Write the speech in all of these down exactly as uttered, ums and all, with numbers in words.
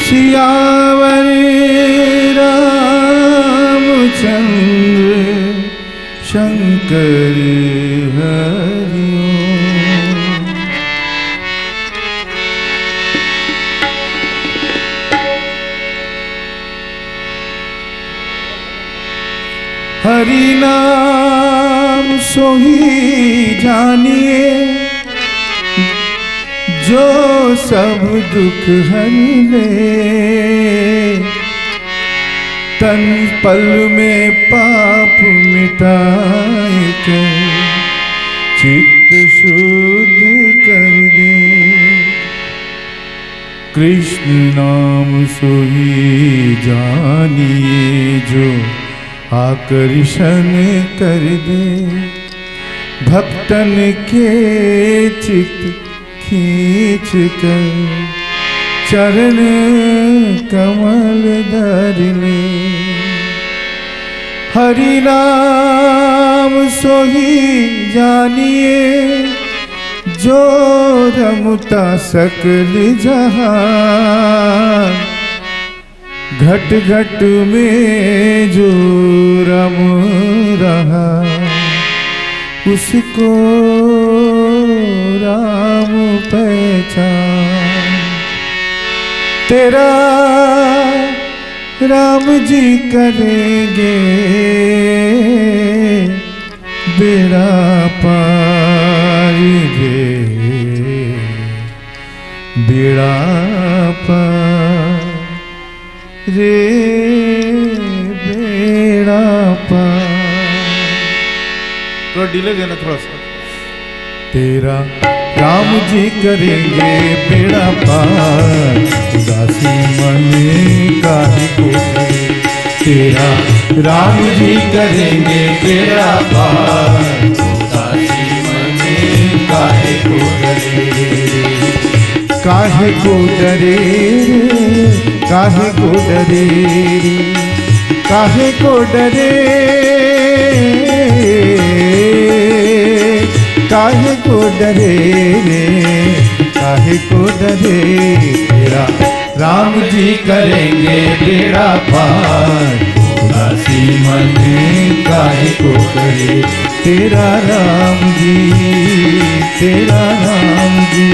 सियावर रामचंद्र शंकर हरि ओम। हरि नाम सोही जानिए, जो सब दुख हरि ले। तन पल में पाप मिटाए कर, चित्त शुद्ध कर दे। कृष्ण नाम सोही जानिए, जो आकर्षण कर दे। भक्तन के चित्त खींच कर, चरण कमल धर ले। हरि नाम सोही जानिए, जो रमता सकल जहां। घट घट में जो रम रहा, उसको राम पहचान। तेरा राम जी करेंगे बेड़ा पार रे, बेड़ा पार रे, बेड़ा पार। थोड़ा डिले देना, थोड़ा सा। तेरा राम जी करेंगे बेड़ा पार, उदासी मन काहे को करे। तेरा राम जी करेंगे बेड़ा पार, उदासी मन काहे को करे। काहे को डरे रे, काहे को डरे रे, काहे को डरे, काहे को डरे रे, काहे को डरे। तेरा राम जी करेंगे बेड़ा पार, उदासी मन काहे को करे। तेरा राम जी, तेरा राम जी।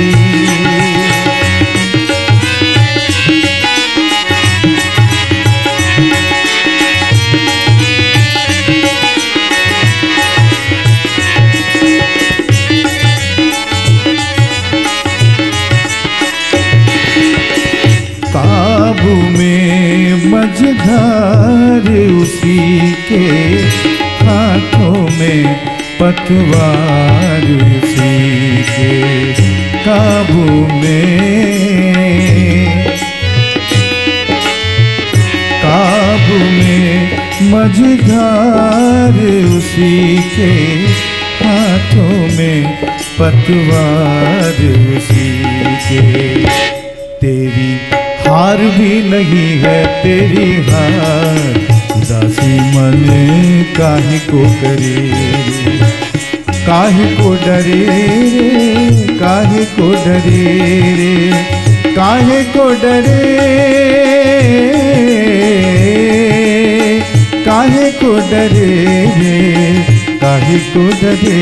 काबू में मझधार उसी के, हाथों में पतवार उसी के। काबू में, काबू में मझधार उसी के, हाथों में पतवार उसी के। तेरी हार भी नहीं है तेरी हार, उदासी मन काहे को करे रे, काहे को डरे रे, काहे को डरे रे, काहे को डरे, काहे को डरे रे, काहे को डरे।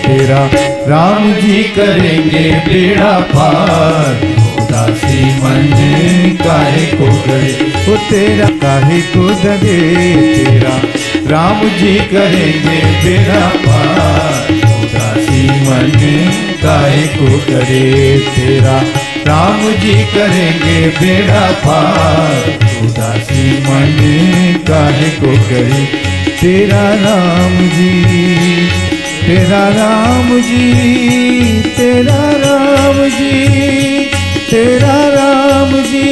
तेरा राम जी करेंगे बेड़ा पार, उदासी मन काहे को करे। ओ तेरा काहे को डरे, तेरा राम जी करेंगे बेड़ा पार, उदासी मन काहे को करे। तेरा राम जी करेंगे बेड़ा पार, उदासी मन काहे को करे। तेरा राम जी, तेरा राम जी, तेरा राम जी, तेरा राम जी,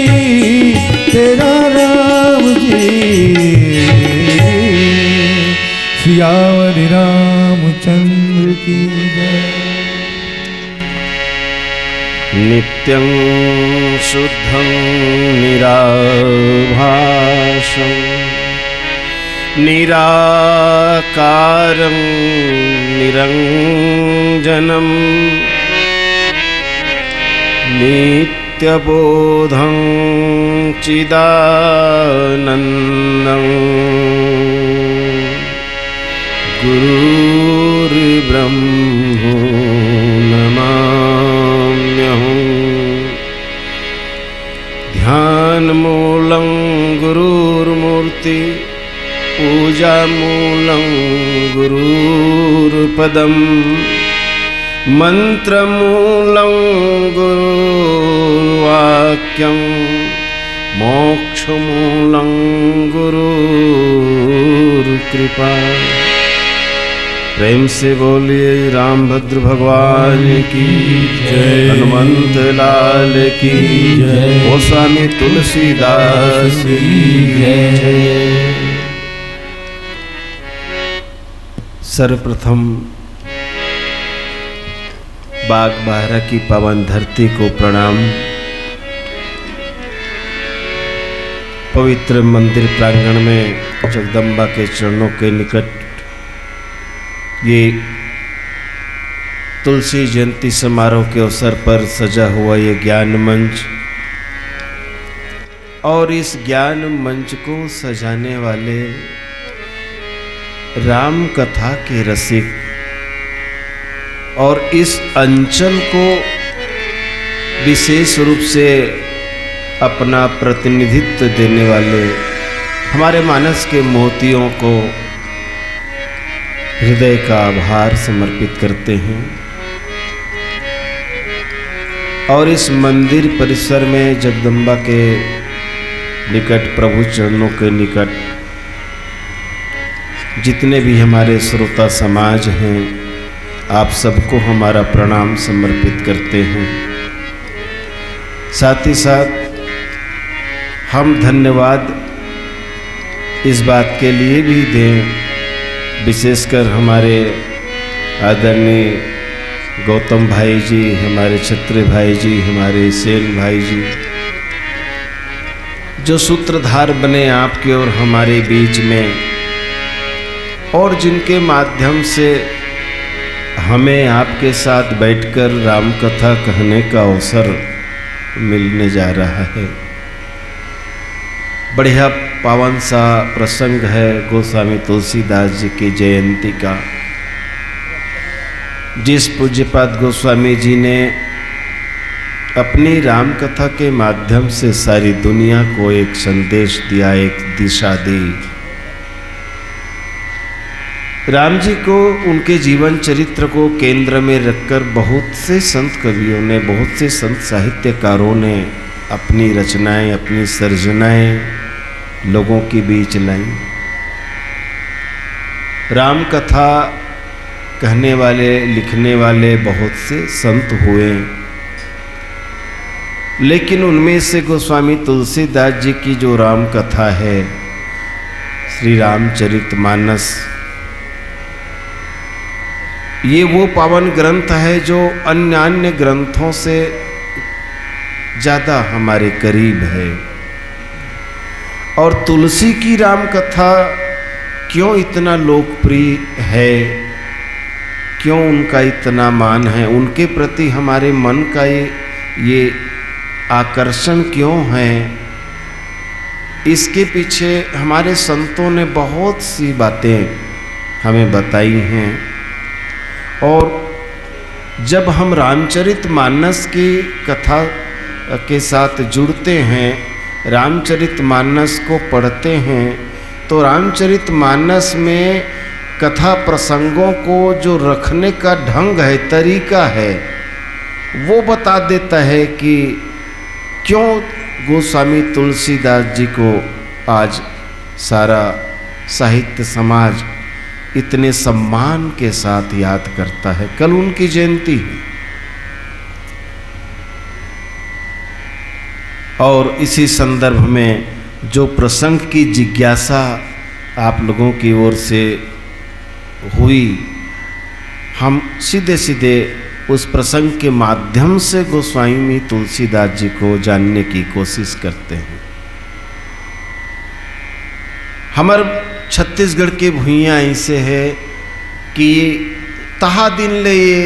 तेरा राम जी। सियावर रामचंद्र की जय। नित्यं शुद्धं निराभासं निराकारं निरञ्जनम्। नित्य सत्यबोधं चिदानन्दं गुरुर्ब्रह्मो नमाम्यहम्। ध्यानमूलं गुरुर्मूर्ति, पूजामूलं गुरुर्पदम्, मन्त्रमूलं गुरुर्वाक्यं, मोक्षमूलं गुरुर्कृपा। प्रेम से बोलिए रामभद्र भगवान की जय। हनुमंत लाल की जय। गोस्वामी तुलसीदास की जय। सर्वप्रथम बागबाहरा की पावन धरती को प्रणाम। पवित्र मंदिर प्रांगण में जगदम्बा के चरणों के निकट ये तुलसी जयंती समारोह के अवसर पर सजा हुआ ये ज्ञान मंच और इस ज्ञान मंच को सजाने वाले राम कथा के रसिक और इस अंचल को विशेष रूप से अपना प्रतिनिधित्व देने वाले हमारे मानस के मोतियों को हृदय का आभार समर्पित करते हैं। और इस मंदिर परिसर में जगदम्बा के निकट, प्रभु चरणों के निकट जितने भी हमारे श्रोता समाज हैं, आप सबको हमारा प्रणाम समर्पित करते हैं। साथ ही साथ हम धन्यवाद इस बात के लिए भी दें, विशेषकर हमारे आदरणीय गौतम भाई जी, हमारे छत्री भाई जी, हमारे सेन भाई जी, जो सूत्रधार बने आपके और हमारे बीच में, और जिनके माध्यम से हमें आपके साथ बैठकर राम कथा कहने का अवसर मिलने जा रहा है। बढ़िया पावन सा प्रसंग है गोस्वामी तुलसीदास जी की जयंती का, जिस पूज्यपाद गोस्वामी जी ने अपनी राम कथा के माध्यम से सारी दुनिया को एक संदेश दिया, एक दिशा दी। राम जी को, उनके जीवन चरित्र को केंद्र में रखकर बहुत से संत कवियों ने, बहुत से संत साहित्यकारों ने अपनी रचनाएं, अपनी सर्जनाएं लोगों के बीच लाईं। राम कथा कहने वाले, लिखने वाले बहुत से संत हुए, लेकिन उनमें से गोस्वामी तुलसीदास जी की जो राम कथा है, श्री रामचरित मानस, ये वो पावन ग्रंथ है जो अन्य अन्य ग्रंथों से ज़्यादा हमारे करीब है। और तुलसी की राम कथा क्यों इतना लोकप्रिय है, क्यों उनका इतना मान है, उनके प्रति हमारे मन का ये, ये आकर्षण क्यों है, इसके पीछे हमारे संतों ने बहुत सी बातें हमें बताई हैं। और जब हम रामचरित मानस की कथा के साथ जुड़ते हैं, रामचरित मानस को पढ़ते हैं, तो रामचरित मानस में कथा प्रसंगों को जो रखने का ढंग है, तरीका है, वो बता देता है कि क्यों गोस्वामी तुलसीदास जी को आज सारा साहित्य समाज इतने सम्मान के साथ याद करता है। कल उनकी जयंती है और इसी संदर्भ में जो प्रसंग की जिज्ञासा आप लोगों की ओर से हुई, हम सीधे सीधे उस प्रसंग के माध्यम से गोस्वामी तुलसीदास जी को जानने की कोशिश करते हैं। हमर छत्तीसगढ़ के भुइयां ऐसे है कि तहा दिन ले ये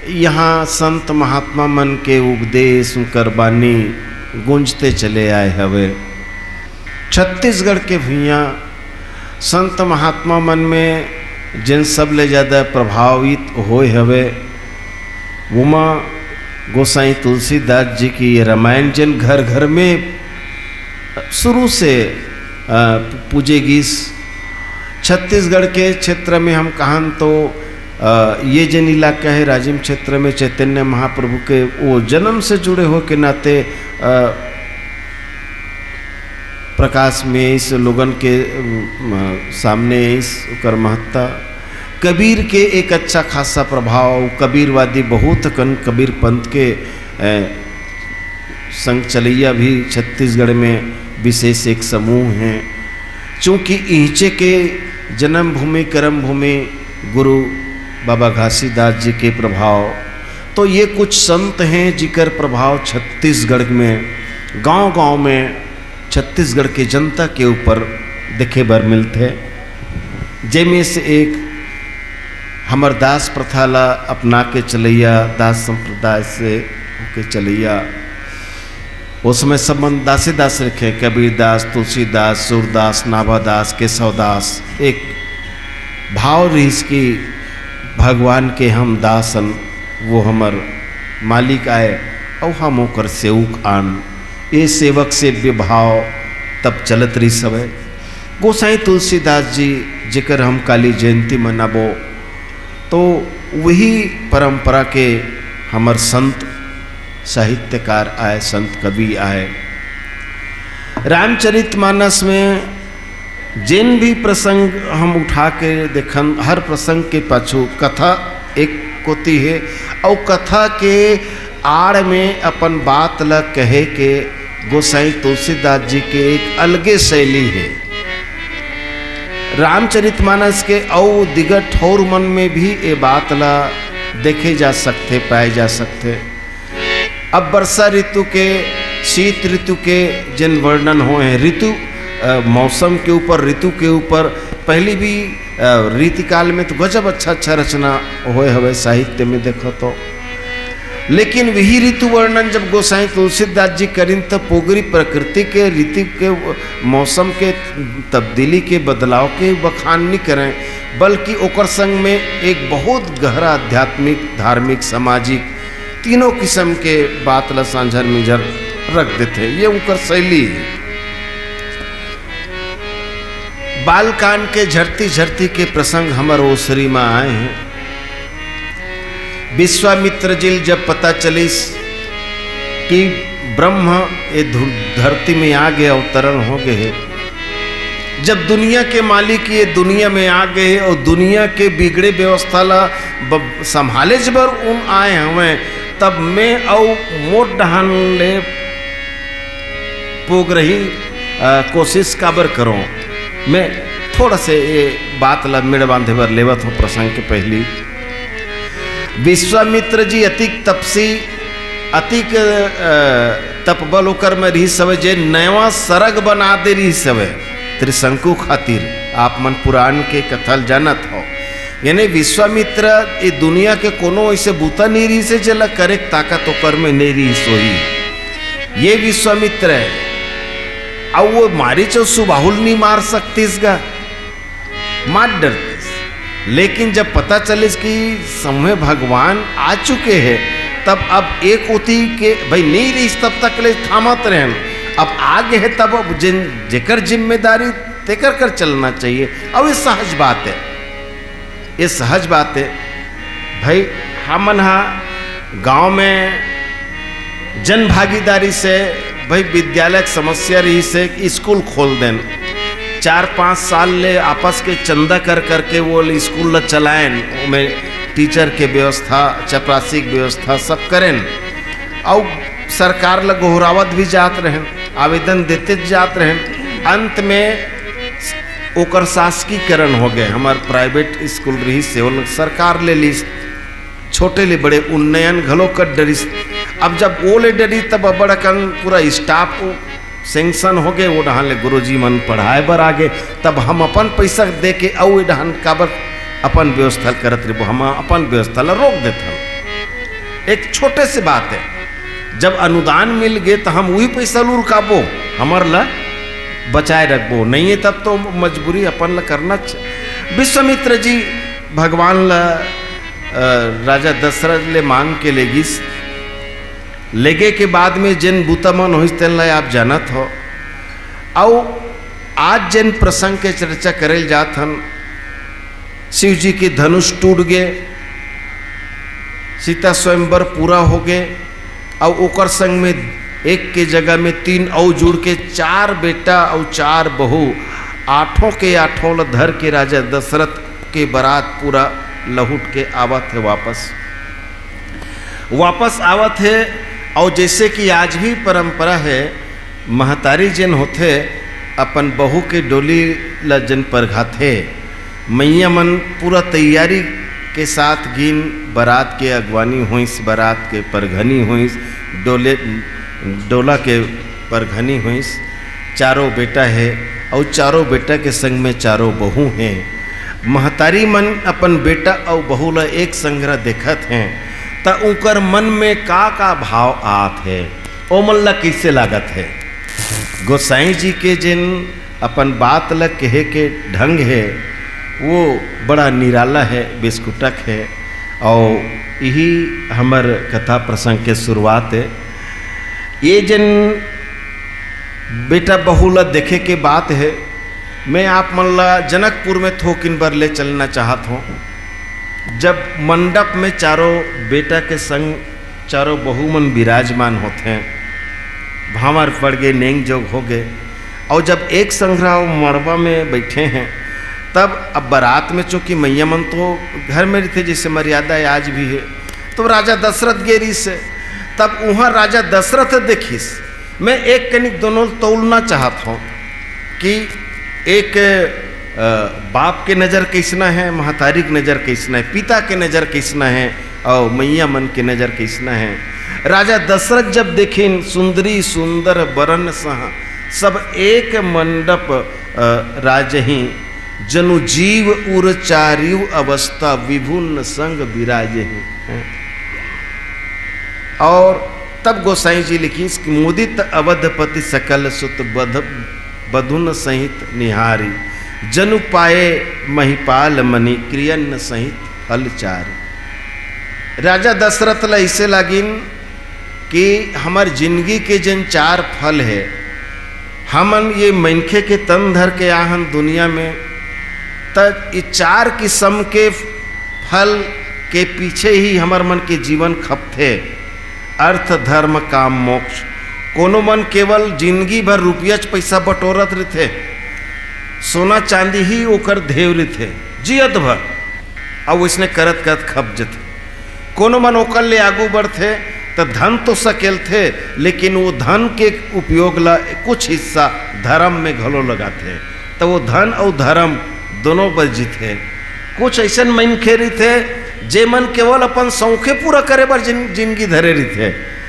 यहाँ संत महात्मा मन के उपदेश, उनकर बानी गूंजते चले आए हवे। छत्तीसगढ़ के भुइयां संत महात्मा मन में जेन सबले ज्यादा प्रभावित होए हवे, वोमा गोसाई तुलसीदास जी की ये रामायण, जेन घर घर में शुरू से, अ, पूजे गीस। छत्तीसगढ़ के क्षेत्र में हम कहन तो, अ, ये जेन इलाका है राजिम क्षेत्र में, चैतन्य महाप्रभु के वो जन्म से जुड़े हो के नाते, अ, प्रकाश में इस लोगन के, अम, सामने इस ओकर महत्ता। कबीर के एक अच्छा खासा प्रभाव, कबीरवादी बहुत कन कबीर पंथ के, अ, संग चलैया भी छत्तीसगढ़ में विशेष एक समूह हैं। चूंकि इहचे के जन्मभूमि, कर्मभूमि गुरु बाबा घासीदास जी के प्रभाव, तो ये कुछ संत हैं जिकर प्रभाव छत्तीसगढ़ में गांव-गांव में छत्तीसगढ़ के जनता के ऊपर देखे बर मिलथे। जेमे से एक हमर दास प्रथा ला अपना के चलैया, दास संप्रदाय से होके चलैया, ओ समय सब मन दासे दास रखे, कबीर दास, तुलसीदास, सूरदास, नाभादास, केशवदास। एक भाव रिहिस कि भगवान के हम दास अन, वो हमर मालिक आय, अउ हम ओकर सेवक आन। ये सेवक सेव्य भाव तब चलत रिहिस हवय। गोसाई तुलसीदास जी, जेकर हम काली जयंती मनाबो, तो वही परंपरा के हमर संत साहित्यकार आय, संत कवि आय। रामचरितमानस में जेन भी प्रसंग हम उठा के देखन, हर प्रसंग के पाछू कथा एक कोती हे, अउ कथा के आड़ में अपन बात ल कहे के गोसाई तुलसीदास जी के एक अलगे शैली हे। रामचरितमानस के अउ दिगर ठौर मन में भी ए बात ला देखे जा सकथे, पाए जा सकथे। अब वर्षा ऋतु के, शीत ऋतु के जेन वर्णन होए हे, ऋतु, अ, मौसम के ऊपर, ऋतु के ऊपर, पहली भी, अ, रीतिकाल में तो गजब अच्छा अच्छा रचना होए हवे साहित्य में, देखो तो। लेकिन वही ऋतु वर्णन जब गोसाई तुलसीदास जी करिन, त पोगरी प्रकृति के, ऋतु के, मौसम के तब्दीली के, बदलाव के बखान नहीं करें, बल्कि ओकर संग में एक बहुत गहरा आध्यात्मिक, धार्मिक, सामाजिक, तीनों किस्म के बात ला सांझर मिंझर रख देथे। ये उनकर शैली हे। बालकांड के झरती झरती के प्रसंग हमर ओसरी म आए हे। विश्वामित्र जी ल जब पता चलिस कि ब्रह्म ये धु-, धरती में आगे अवतरण हो गए हे, जब दुनिया के मालिक ये दुनिया में आ गए हे अउ दुनिया के बिगड़े व्यवस्था ला ब-, संभाले बर उन आए हवंय, तब मैं अउ मोर डहान ले पोगरही, अ, कोशिश काबर करों। मैं थोड़ा से ये बात ला मेड़ बांधे बर लेवत हों प्रसंग के पहली। विश्वामित्र जी अतिक तपसी, अतिक, अ, तपबल ओकर में रिहिस हवे, जे नवा सरग बना दे रिहिस हवे त्रिशंकु खातिर। आप मन पुराण के कथा ल जानत हो, यानी विश्वामित्र ये दुनिया के कोनो ऐसे बूता नहीं रिहिस हे, जेला करे के ताकत ओकर में नहीं रिहिस होही। ये विश्वामित्र हे, अउ वो मारीच अउ सुबाहुल नहीं मार सकतिस गा, मार डरतिस। लेकिन जब पता चलिस कि समय भगवान आ चुके हे, तब अब एक ओती के भाई नहीं रिहिस, तब तक ले थामत रहन, अब आ गए हे, तब अब जिन, जेकर जिम्मेदारी तेकर कर चलना चाहिए। अब ये सहज बात हे, ये सहज बात हे भाई। हमन हा गांव में जन भागीदारी से भाई विद्यालय के समस्या रिहिस हे कि स्कूल खोल देन। चार पाँच साल ले आपस के चंदा कर करके वो स्कूल ला चलाएन, ओमे टीचर के व्यवस्था, चपरासी के व्यवस्था सब करेन। अउ सरकार ला गोहरावत भी जात रहेन, आवेदन देते जात रहेन। अंत में ओकर शासकीकरण हो गए। हमर प्राइवेट स्कूल रिहिस हे, ओला सरकार ले लिस, छोटे ले बड़े उन्नयन घलो कर डरिस। अब जब वो ले डरिस, तब अब्बड़ अकन पूरा स्टाफ सैंक्शन हो गए, वो डहान ले गुरुजी मन पढ़ाए बर आ गए। तब हम अपन पैसा दे के अउ ए डहान काबर अपन व्यवस्था करत रहिबो, हम अपन व्यवस्था ला रोक देथन। एक छोटे से बात है, जब अनुदान मिल गे त हम उही पैसा ल उरकाबो, हमर ला बचाए रखबो, नहीं है तब तो मजबूरी अपन ला करना। विश्वामित्र जी भगवान ला राजा दशरथ ले मांग के लेगिस। लेगे के बाद में जेन बुता मन होइस तेन ला आप जानत हो। अउ आज जेन प्रसंग के चर्चा करेल जात हन, शिव जी के धनुष टूट गे, सीता स्वयंवर पूरा हो गे, अउ ओकर संग में एक के जगह में तीन अउ जुड़ के चार बेटा अउ चार बहू, आठों के आठों ल धर के राजा दशरथ के बारात पूरा लहुट के आवत हे वापस। वापस आवत हे। अउ जैसे कि आज भी परंपरा है, महतारी जेन होथे, अपन बहू के डोली ल जेन परघाथे, मैया मन पूरा तैयारी के साथ गिन, बारात के अगवानी होइस, बारात के परघनी होइस, डोले, डोला के परघनी होइस। चारों बेटा हे, अउ चारों बेटा के संग में चारों बहू हे। महतारी मन अपन बेटा अउ बहू ल एक संघरा देखत हे, त उंकर मन में का का भाव आत हे, ओमन ला कइसे लागत हे? गोसाई जी के जेन अपन बात ल कहे के ढंग हे, वो बड़ा निराला हे, बिस्कुटक हे। अउ यही हमर कथा प्रसंग के शुरुआत हे। ये जेन बेटा बहू ल देखे के बात हे, मैं आप मन ला जनकपुर में थोकिन बर ले चलना चाहत हों। जब मंडप में चारों बेटा के संग चारों बहू मन विराजमान होथे, भांवर पड़ गे, नेंग जोग हो गे, अउ जब एक संघरा वो मड़वा में बैठे हैं, तब अब बारात में चूंकि मैया मन तो घर में रहिथे, जैसे मर्यादा है आज भी है, तो राजा दशरथ गे रिहिस हे, तब उहाँ राजा दशरथ देखिस। मैं एक कनिक दोनों तौलना चाहत हों कि एक, अ, बाप के नजर कइसना हे, महतारी के नजर कइसना हे, पिता के नजर कइसना हे, अउ मैया मन के नजर कइसना हे। राजा दशरथ जब देखिन, सुंदरी सुंदर बरन सह सब एक मंडप, अ, राजही, जनु जीव उर चारिउ अवस्था विभुन संग विराजही। अउ तब गोसाई जी लिखिस कि मुदित अवधपति सकल सुत बध-, बधुन सहित निहारी, जनु पाए महिपाल मणि क्रियन सहित फल चारी। राजा दशरथ ल अइसे लागिन कि हमर जिनगी के जेन चार फल हे, हमन ये मनखे के तन धर के आहन दुनिया में, त ये चार किसम के फल के पीछे ही हमर मन के जीवन खपथे। अर्थ, धर्म, काम, मोक्ष। कोनो मन केवल जिनगी भर रुपयाच पैसा बटोरत रिथे, सोना चांदी ही ओकर धेव रिथे जियत भर, अउ वइसने करत करत खप जथे। कोनो मन ओकर ले आगू बढ़थे, त धन तो सकेलथे, लेकिन वो धन के उपयोग ला कुछ हिस्सा धर्म में घलो लगाथे, त वो धन अउ धर्म दोनों बर जीथे। कुछ अइसन मनखे रहिथे, जे मन केवल अपन शौखे पूरा करे बर जिन-, जिनगी धरे रहिथे।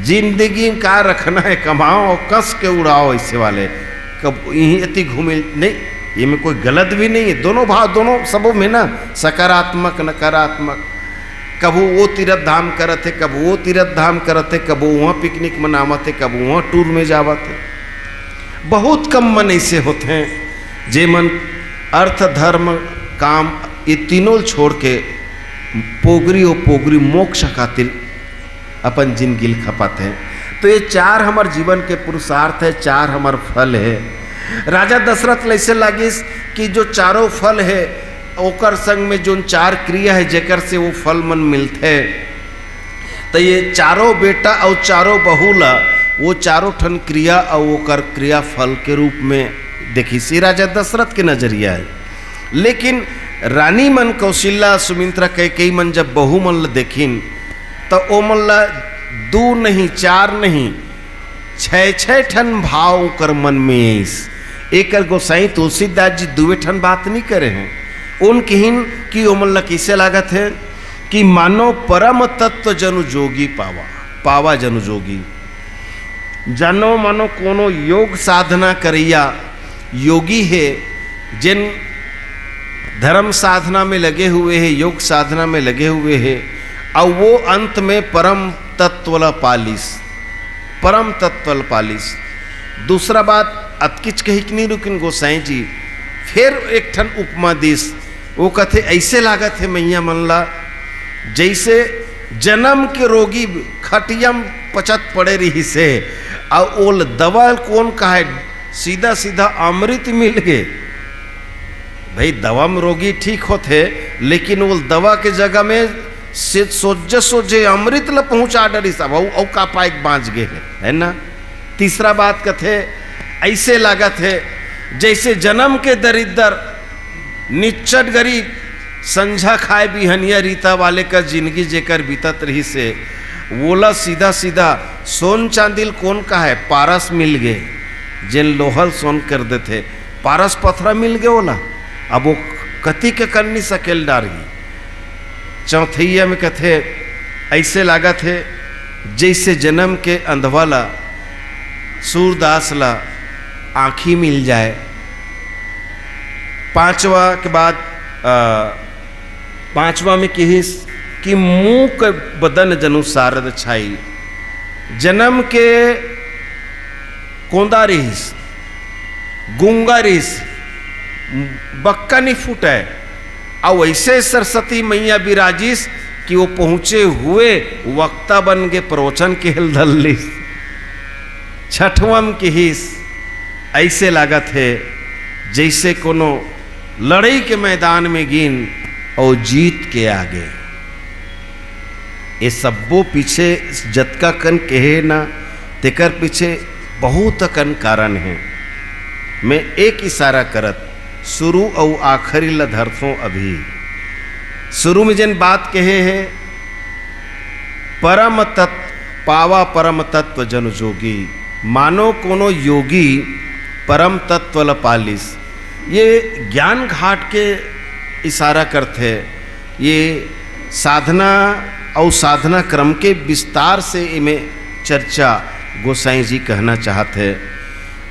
जिंदगी में का रखना है, कमाओ अउ कस के उड़ाओ, अइसे वाले। कब इहीं अति घूमे, नहीं, ये में कोई गलत भी नहीं है। दोनों भाव, दोनों सबो में ना, सकारात्मक, नकारात्मक। कभू वो तीरथ धाम करत हे, कभू वो तीरथ धाम करत हे, कभू उहाँ picnic मनावत हे, कभू उहाँ tour में जावत हे। बहुत कम मन अइसे होथे, जे मन अर्थ, धर्म, काम, ये तीनों छोड़ के पोगरी अउ पोगरी मोक्ष खातिर अपन जिनगी ल खपत हे। तो ये चार हमर जीवन के पुरुषार्थ हे, चार हमर फल हे। राजा दशरथ ल अइसे लागिस कि जो चारों फल हे, ओकर संग में जोन चार क्रिया हे, जेकर से वो फल मन मिलथे, त ये चारों बेटा अउ चारों बहू ल वो चारों ठन क्रिया अउ ओकर क्रिया फल के रूप में देखिस। ये राजा दशरथ के नजरिया हे। लेकिन रानी मन कौशल्या, सुमित्रा, कैकेयी मन जब बहू मन ल देखिन, त ओमन ल दू नहीं, चार नहीं, छै छै ठन भाव ओकर मन में आइस। एकर गोसाई तुलसीदास जी दुए ठन बात नहीं करे हैं। ओन किहिन कि ओमन ल कइसे लागत हे कि मानो परम तत्व जनु जोगी पावा, पावा जनु जोगी। जानो मानो कोनो योग साधना करइया योगी हे, जेन धर्म साधना में लगे हुए हे, योग साधना में लगे हुए हे, अउ वो अंत में परम तत्व ल पालिस, परम तत्व ल पालिस। दूसरा बात, अतकिच कहिक नहीं रुकिन गोसाई जी, फेर एक ठन उपमा दिस। वो कथे, "ऐसे लागत हे मइया मन ला, जैसे जन्म के रोगी खटिया म पचत पड़े रहिस हे, अउ ओल दवा कोन कहाय, सीधा सीधा अमृत मिल गे।" भाई, दवा म रोगी ठीक होथे, लेकिन वो दवा के जगह में से सोझे सोझे अमृत ल पहुंचा डरिस, अब अउ, अउ का पाए के बांच गे हे, है ना? तीसरा बात कथे, "ऐसे लागत हे, जैसे जन्म के दरिद्र, निच्चट गरीब, संझा खाए बिहनिया रीता वाले का जिंदगी जेकर बीतत रहिस हे, वोला सीधा सीधा सोन चांदी ल कोन कहाय, पारस मिल गे, जेन लोहा ल सोन कर देथे, पारस पथरा मिल गे ओला, अब वो कति के कन्नी सकेल डारही।" चौथैया में कथे, "ऐसे लागत हे, जैसे जन्म के अंधवा ला, सूरदास ला आँखी मिल जाए।" पांचवा के बाद, अ, पांचवा में किहिस कि "मूक बदन जनु सारद छाई।" जन्म के कोंदा रिहिस, गूंगा रिहिस, बक्का नहीं फूटे, अउ ऐसे सरस्वती मैया बिराजिस कि वो पहुंचे हुए वक्ता बन के प्रवचन के धर लिस। छठवम किहिस, "ऐसे लागत हे, जैसे कोनो लड़ाई के मैदान में गिन अउ जीत के आगे।" ये सब्बो पीछे जतका कन कहे ना, तेकर पीछे बहुत अकन कारण हे। मैं एक इशारा करत शुरू अउ आखिरी ल धरथों अभी। शुरू में जेन बात कहे हे, "परम तत्व पावा, परम तत्व जन जोगी।" मानो कोनो योगी परम तत्व ल पालिस। ये ज्ञान घाट के इशारा करथे। ये साधना अउ साधना क्रम के विस्तार से एमे चर्चा गोसाई जी कहना चाहत हे।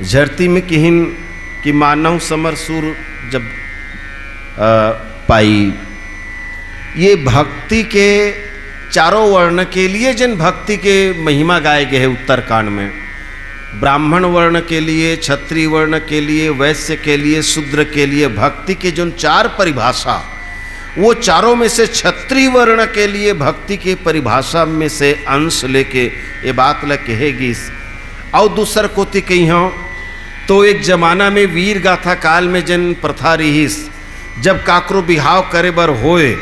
झरती में किहिन कि "मानव समर सूर जब, अ, पाई।" ये भक्ति के चारों वर्ण के लिए, जिन भक्ति के महिमा गाए गए हैं उत्तरकांड में, ब्राह्मण वर्ण के लिए, क्षत्रिय वर्ण के लिए, वैश्य के लिए, शूद्र के लिए भक्ति के जो चार परिभाषा, वो चारों में से क्षत्रिय वर्ण के लिए भक्ति के परिभाषा में से अंश लेके ये बात ल कहे गिस। अउ दूसर कोति कहियों तो एक जमाना में वीर गाथा काल में जेन प्रथा रिहिस, जब काकरो बिहाव करे बर होए,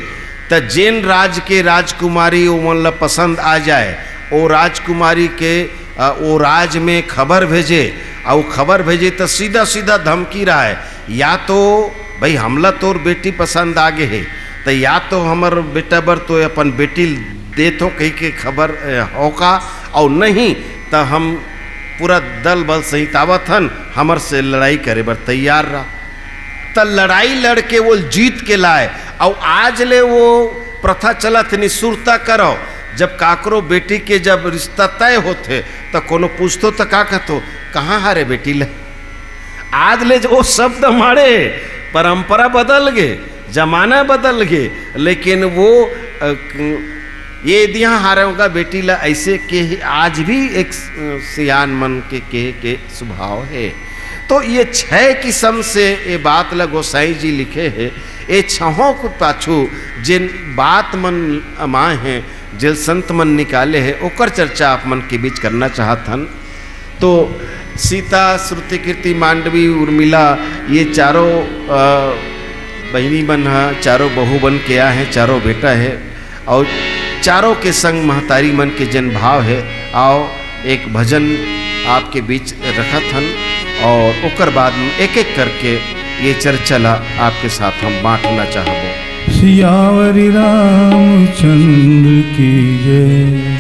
त जेन राज के राजकुमारी ओमन ल पसंद आ जाए, ओ राजकुमारी के, अ, ओ राज में खबर भेजे, अउ खबर भेजे त सीधा सीधा धमकी रहय, या तो भाई हमला तोर बेटी पसंद आ गे हे, त या तो हमर बेटा बर तो अपन बेटी ल देथो कहि के खबर, अ, होका, अउ नहीं त हम पूरा दल बल सहित आवत हन, हमर से लड़ाई करे बर तैयार रह। त लड़ाई लड़ के वो जीत के लाए, अउ आज ले वो प्रथा चलत हे, निसुरता करो। जब काकरो बेटी के जब रिश्ता तय होथे, त कोनो पूछतो त का कहतो, "कहाँ हरे बेटी ल?" आज ले जो शब्द माड़े, परंपरा बदल गे, जमाना बदल गे, लेकिन वो, अ, क-, ये दिया हारे होगा बेटी ला ऐसे के ही आज भी एक स-, सियान मन के, के, के स्वभाव है। तो ये छह किस्म से ये बात ला गोसाई जी लिखे है। ये छहों के पाछू जिन बात मन अमाए हैं, जिन संत मन निकाले हैं, ओकर चर्चा आप मन के बीच करना चाहत हन। तो सीता, श्रुति कीर्ति, मांडवी, उर्मिला, ये चारों, अ, बहिनी मन ह, चारों बहू बन के आए हैं, चारों बेटा है, और चारों के संग महतारी मन के जन भाव है। आओ, एक भजन आपके बीच रखत हन, और ओकर बाद में एक-एक करके ये चर्चा ला आपके साथ हम बांटना चाहबो। सियावरी रामचंद्र की जय।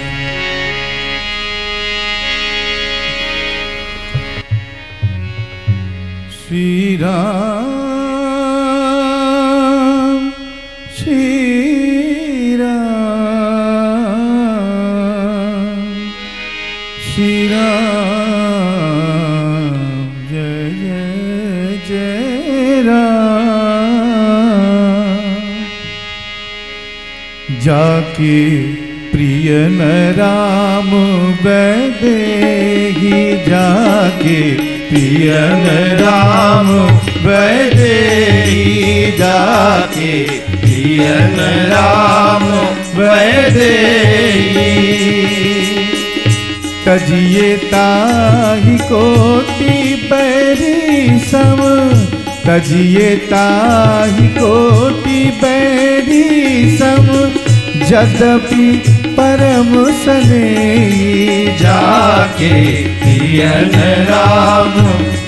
श्री राम, श्री राम, श्री राम, जय जय जय राम। जाके प्रियन राम वैदेही, जाके प्रियन राम वैदेही, जाके प्रियन राम वैदेही। तजिए ताहि कोटि बैरी सम, तजिए ताहि कोटि बैरी सम, जदपि परम सनेही। जाके प्रियन राम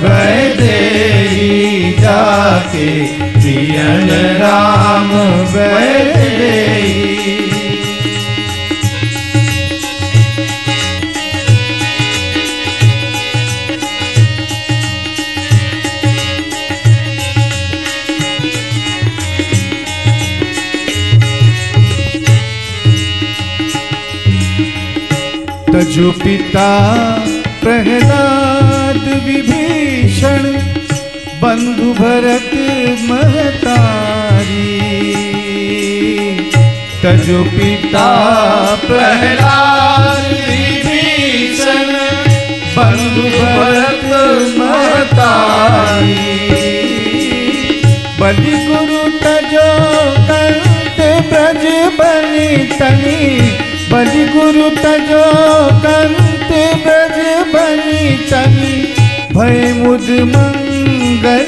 वैदेही, जाके प्रियन राम वैदेही। तजो पिता प्रहलाद विभीषण, बंधु भरत महतारी। तजो पिता प्रहलाद विभीषण, बंधु भरत महतारी। बलि गुरु तजो कंत ब्रज बनि तनि, बलि गुरु तजो कंत ब्रज बनि तनि, भए मुद मंगलकारी।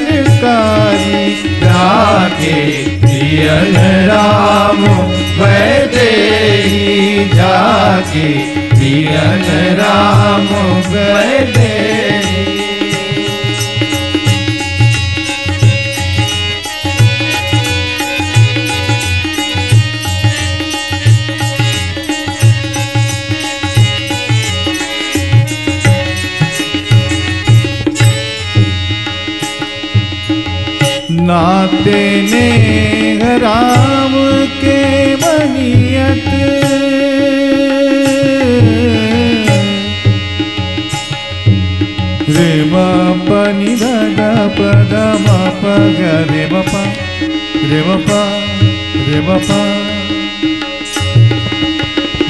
जाके प्रियन राम वैदेही, जाके प्रियन राम वैदेही। नाते नेह राम के मनियत। रे म प नि ध ग प ध म प ग रे म प, रे म प, रे म प।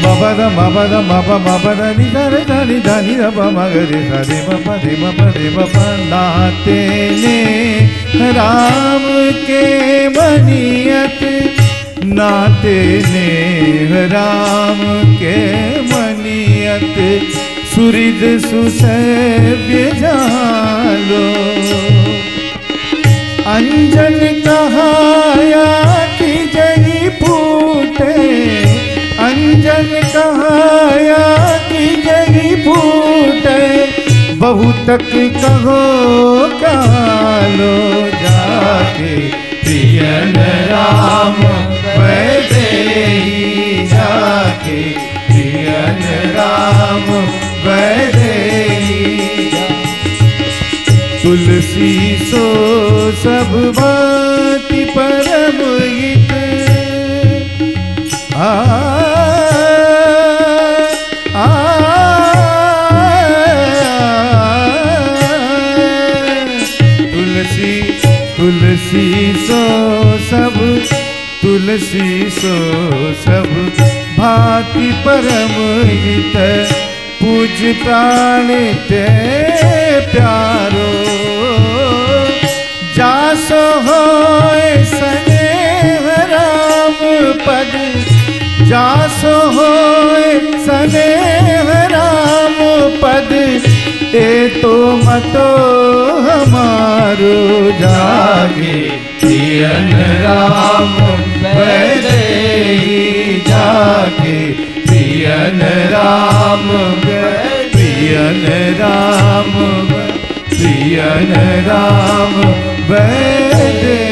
म प ध, म प ध, म प, म प ध नि ध रे ध नि ध नि ध प म ग रे सा रे म प, रे म प, रे म प। नाते नेह राम के मनियत, नाते नेह राम के मनियत, सुहृद सुसेव्य जालो। अंजन कहाया कि जही फूटे, अंजन कहाया कि जही फूटे, बहुतक कहो कालो। जाके प्रियन राम वैदेही, जाके प्रियन राम वैदेही। तुलसी सो सब भांति परम हित। आ, आ, तुलसी, तुलसी सो सब, तुलसी सो सब भांति परम हित। पूज प्राण ते प्यारो, जासो होय सनेह राम पद, जासो होय सनेह राम पद, ए तो मतो हमारो। जाके प्रियन राम वैदेही, जाके प्रियन राम वै-, प्रियन राम वै-, प्रियन राम वैदेही।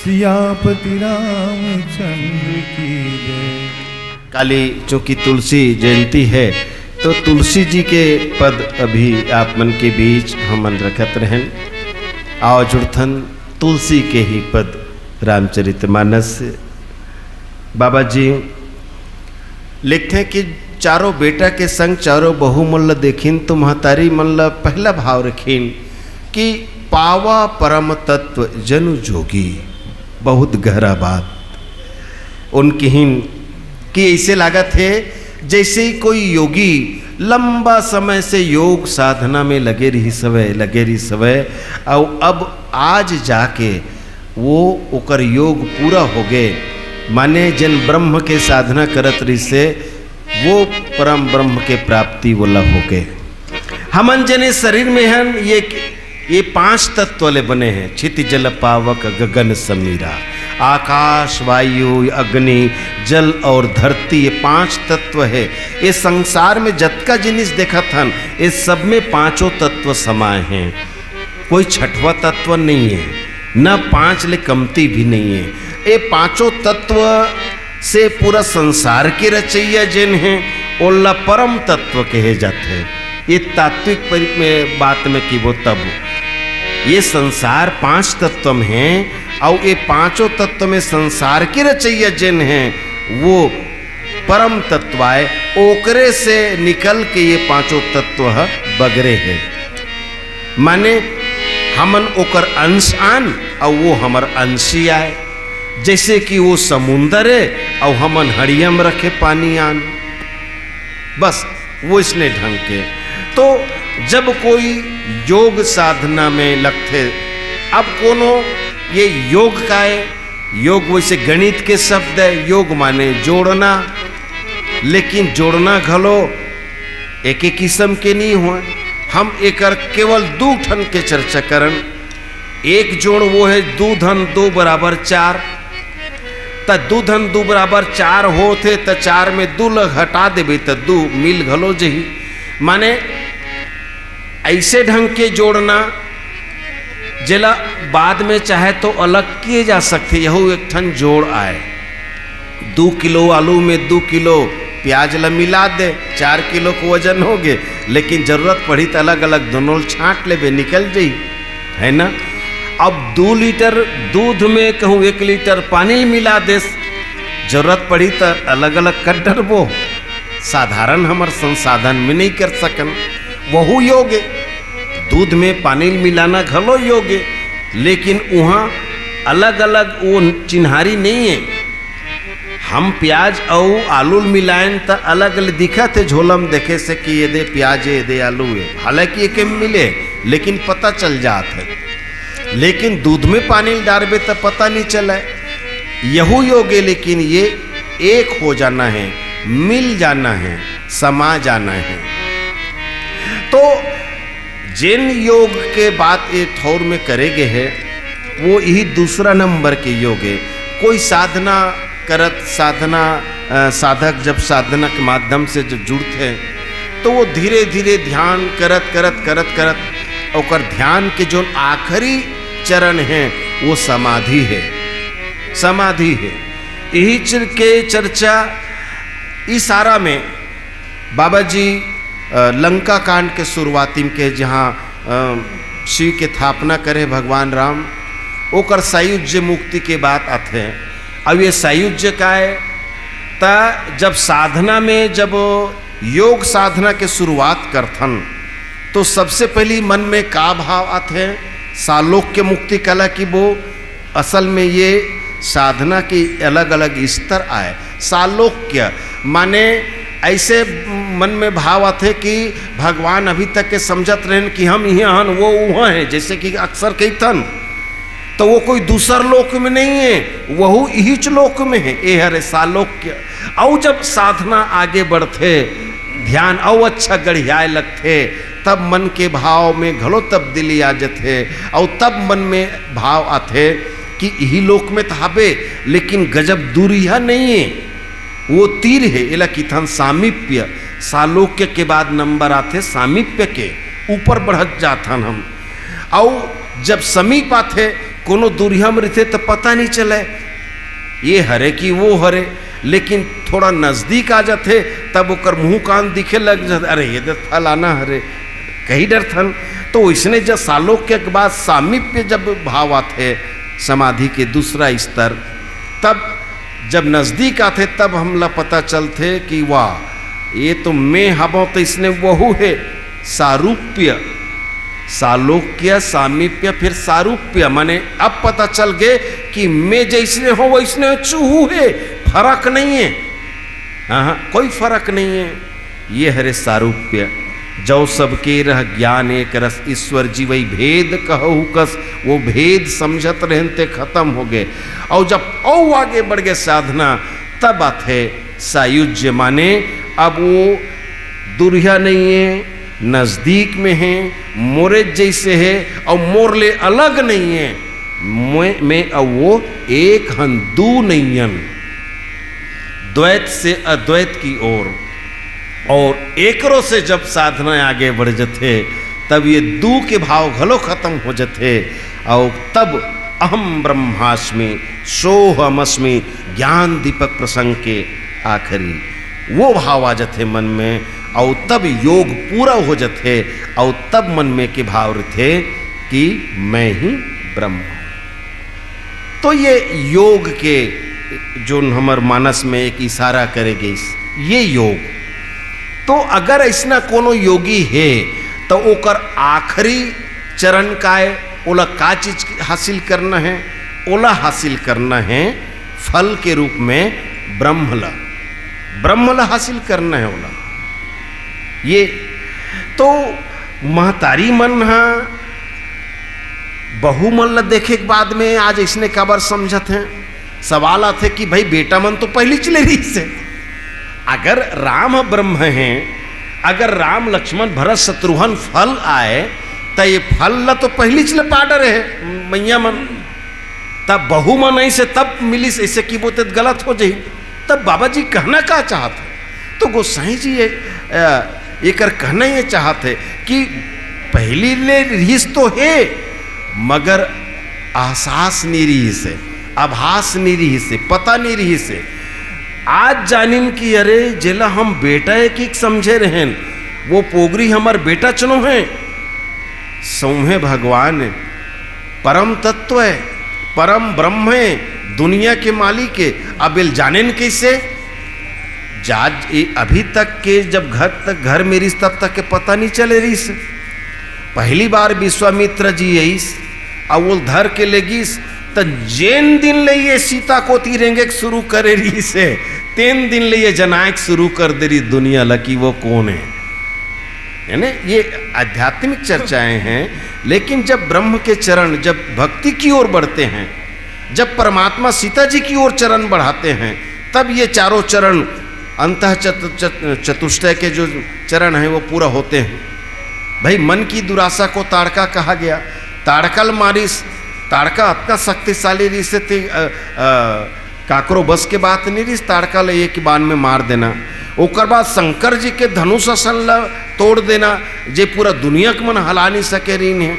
सियापति रामचंद्र की जय। काली चूंकि तुलसी जयंती है, तो तुलसी जी के पद अभी आप मन के बीच हमन रखत रहन। आओ जुड़थन तुलसी के ही पद, रामचरितमानस। बाबा जी लिखथे कि चारों बेटा के संग चारों बहू मन ल देखिन, तो महतारी मन ल पहला भाव रखिन कि पावा परम तत्व जनु जोगी। बहुत गहरा बात। उन किहिन कि ऐसे लागत हे, जैसे ही कोई योगी लंबा समय से योग साधना में लगे रहिस हवय, लगे रहिस हवय, अउ अब आज जाके वो ओकर योग पूरा हो गए, माने जेन ब्रह्म के साधना करत रहिस हे, वो परम ब्रह्म के प्राप्ति वोला हो गए। हमन जेने शरीर में हन, ये, ये पांच तत्व ले बने हैं, क्षिति जल पावक गगन समीरा, आकाश, वायु, अग्नि, जल और धरती, ये पांच तत्व है। ये संसार में जतका जिनिस देखत हन, ये सब में पांचों तत्व समाए हैं। कोई छठवा तत्व नहीं है, न पांच ले कमती भी नहीं है। ये पांचों तत्व से पूरा संसार के रचैया जेन है, ओला परम तत्व कहे जाथे। ये तात्विक परि-, में बात में किबो तब ये संसार पांच तत्व में है, और ये पांचों तत्व में संसार के रचैया जेन है, वो परम तत्व आय, ओकरे से निकल के ये पांचों तत्व ह बगरे हे। माने हमन ओकर अंश आन, अउ वो हमर अंशी आय। जैसे कि वो समुंदर हे, अउ हमन हड़िया म रखे पानी आन। बस वैसने ढंग के। तो जब कोई योग साधना में लगथे, अब कोनो ये योग काय, योग वैसे गणित के शब्द है, योग माने जोड़ना, लेकिन जोड़ना घलो एके किस्म के नहीं होय। हम एकर केवल दू ठन के चर्चा करन। एक जोड़ वो है दू धन दू बराबर चार, त दू धन दू बराबर चार होथे, त चार में दू ल हटा देबे त दू मिल घलो जही। माने ऐसे ढंग के जोड़ना, जेला बाद में चाहे तो अलग किए जा सकथे, यहू एक ठन जोड़ आय। दू किलो आलू में दू किलो प्याज ला मिला दे, चार किलो के वजन हो गे, लेकिन जरूरत पड़ी त अलग-अलग दोनों ल छांट लेबे, निकल जही, है ना? अब दू लीटर दूध में कहूँ एक लीटर पानी ल मिला देस, जरूरत पड़ी त अलग-अलग कर डरबो, साधारण हमर संसाधन में नहीं कर सकन, वहू योग हे। दूध में पानी ल मिलाना घलो योग हे, लेकिन उहाँ अलग-अलग वो चिन्हारी नहीं है। हम प्याज अउ आलू ल मिलायन त अलग ले दिखत हे झोला म देखे से कि ये दे प्याज हे, ये दे आलू हे, हालांकि एके म मिले, लेकिन पता चल जात हे। लेकिन दूध में पानी ल डारबे त पता नहीं चले। यहू योग हे, लेकिन ये एक हो जाना है, मिल जाना है, समा जाना है। तो जेन योग के बात ये ठौर में करे गे हे, वो यही दूसरा नंबर के योग हे। कोई साधना करत, साधना, अ, साधक जब साधना के माध्यम से जब जुड़थे, तो वो धीरे-धीरे ध्यान करत, करत, करत, करत ओकर ध्यान के जोन आखिरी चरण हे, वो समाधि हे, समाधि हे। यही चर-, के चर्चा इशारा में बाबा जी, अ, लंका कांड के शुरुआती में के, जहाँ, अ, शिव के थापना करे भगवान राम, ओकर सायुज्य मुक्ति के बात आथे। अब ये सायुज्य का है, त जब साधना में, जब योग साधना के शुरुआत करथन, तो सबसे पहली मन में का भाव आथे? सालोक्य मुक्ति कला की वो असल में ये साधना के अलग-अलग स्तर आय। सालोक्य माने ऐसे मन में भाव आथे कि भगवान अभी तक के समझत रहेन कि हम इहाँ हन, वो उहाँ हे, जैसे कि अक्सर कहिथन, तो वो कोई दूसर लोक में नहीं है, वहू इहीच लोक में है। ये हरे सालोक्य। अउ जब साधना आगे बढ़थे, ध्यान अउ अच्छा गढ़ियाए लगथे, तब मन के भाव में घलो तब्दीली आ जथे, अउ तब मन में भाव आथे कि इही लोक में त हाबे, लेकिन गजब दूरिहा नहीं है, वो तीर है, एला किथन सामीप्य। सालोक्य के बाद नंबर आथे सामीप्य के, ऊपर बढ़त जाथन हम। अउ जब समीप आथे, कोनो दूरिहा में रहिथे त पता नहीं चले, ये हरे कि वो हरे, लेकिन थोड़ा नजदीक आ जाथे, तब ओकर मुंह कान दिखे लग जाथे, "अरे, ये दे फलाना हरे," कही डरथन। तो इसने जब सालोक्य के बाद सामीप्य जब भाव आथे, समाधि के दूसरा स्तर, तब जब नजदीक आथे, तब हमला पता चलथे कि वाह, ये तो मैं हबों, तो इसने वहू है, सारूप्य। सालोक्य, सामीप्य, फिर सारूप्य, माने अब पता चल गे कि मैं जइसने हों वइसने चूहू हे, फरक नइ हे। हाँ, कोई फरक नइ हे। ये हरे सारूप्य, जौ सबके रह ज्ञान एक रस, ईश्वर जीवइ भेद कहहु कस, वो भेद समझत रहेन ते खतम होगे। अउ जब अउ आगे बढ़गे साधना, तब आथे सायुज्य, माने अब वो दूरिहा नइ हे, नजदीक में हे, मोरे जइसे हे, अउ मोर ले अलग नइ हे। मैं, मैं अउ वो एक हन, दू नइ हन। द्वैत से अद्वैत की ओर, अउ एकरो से जब साधना आगे बढ़ जथे, तब ये दू के भाव घलो खतम हो जथे, अउ तब अहम ब्रह्मास्मि, सोहमस्मि, ज्ञान दीपक प्रसंग के आखिरी वो भाव आ जथे मन में, अउ तब योग पूरा हो जथे, अउ तब मन में के भाव रथे कि मैं ही ब्रह्म हूँ। तो ये योग के, जो हमर मानस में एक इशारा करे गइस, ये योग। तो अगर अइसना कोनो योगी हे, तो ओकर आखिरी चरण का हे, ओला का चीज हासिल करना हे? ओला हासिल करना हे फल के रूप में ब्रह्म ला, ब्रह्म ला हासिल करना हे ओला। ये तो महतारी मन हा बहू मन ला देखे के बाद में आज अइसने काबर समझत हे। सवाल आथे कि भाई, बेटा मन तो पहिलीच ले रहिस हे। अगर राम ब्रह्म हे, अगर राम लक्ष्मण भरत शत्रुघ्न फल आय, त ये फल ला तो पहिलीच ले पा डरे हे मइया मन। तब बहू मन अइसे तब मिलिस, अइसे कि वो तो गलत हो जाही। तब बाबा जी कहना का चाहत हे? तो गोसाई जी ये, अ, एकर कहना ये चाहत हे कि पहिली ले रिहिस तो हे, मगर एहसास नइ रिहिस हे, आभास नइ रिहिस हे, पता नइ रिहिस हे। आज जानिन कि अरे, जेला हम बेटा एक एक समझे रहेन, वो पोगरी हमर बेटा चनो हे। सौंहे भगवान परम तत्व हे, परम ब्रह्म हे, दुनिया के मालिक हे। अब एल जानेन कइसे? जा, ए, अभी तक के जब घर तक, घर में रिहिस, तब तक के पता नइ चले रिहिस। पहिली बार विश्वामित्र जी अइस, अउ वो धर के ले गिस, त जेन दिन ले ये सीता कोती रेंगे के शुरू करे रिहिस हे, तेन दिन ले ये जनाए के शुरू कर दे रिहिस दुनिया ला कि वो कोन हे। यानी ये आध्यात्मिक चर्चाएं हैं, लेकिन जब ब्रह्म के चरण, जब भक्ति की ओर बढ़ते हैं, जब परमात्मा सीता जी की ओर चरण बढ़ाते हैं, तब ये चारों चरण, अंतः चतु-, चत-, चतुष्टय के जो चरण हैं, वो पूरा होते हैं। भाई, मन की दुराशा को ताड़का कहा गया। ताड़का ल मारिस, ताड़का अतना शक्तिशाली रिहिस हे, अ, अ, काकरो बस के बात नइ रिहिस, ताड़का ल एक बाण में मार देना। ओकर बाद शंकर जी के धनुष असन ल तोड़ देना, जे पूरा दुनिया के मन हला नइ सके रिहिन हे।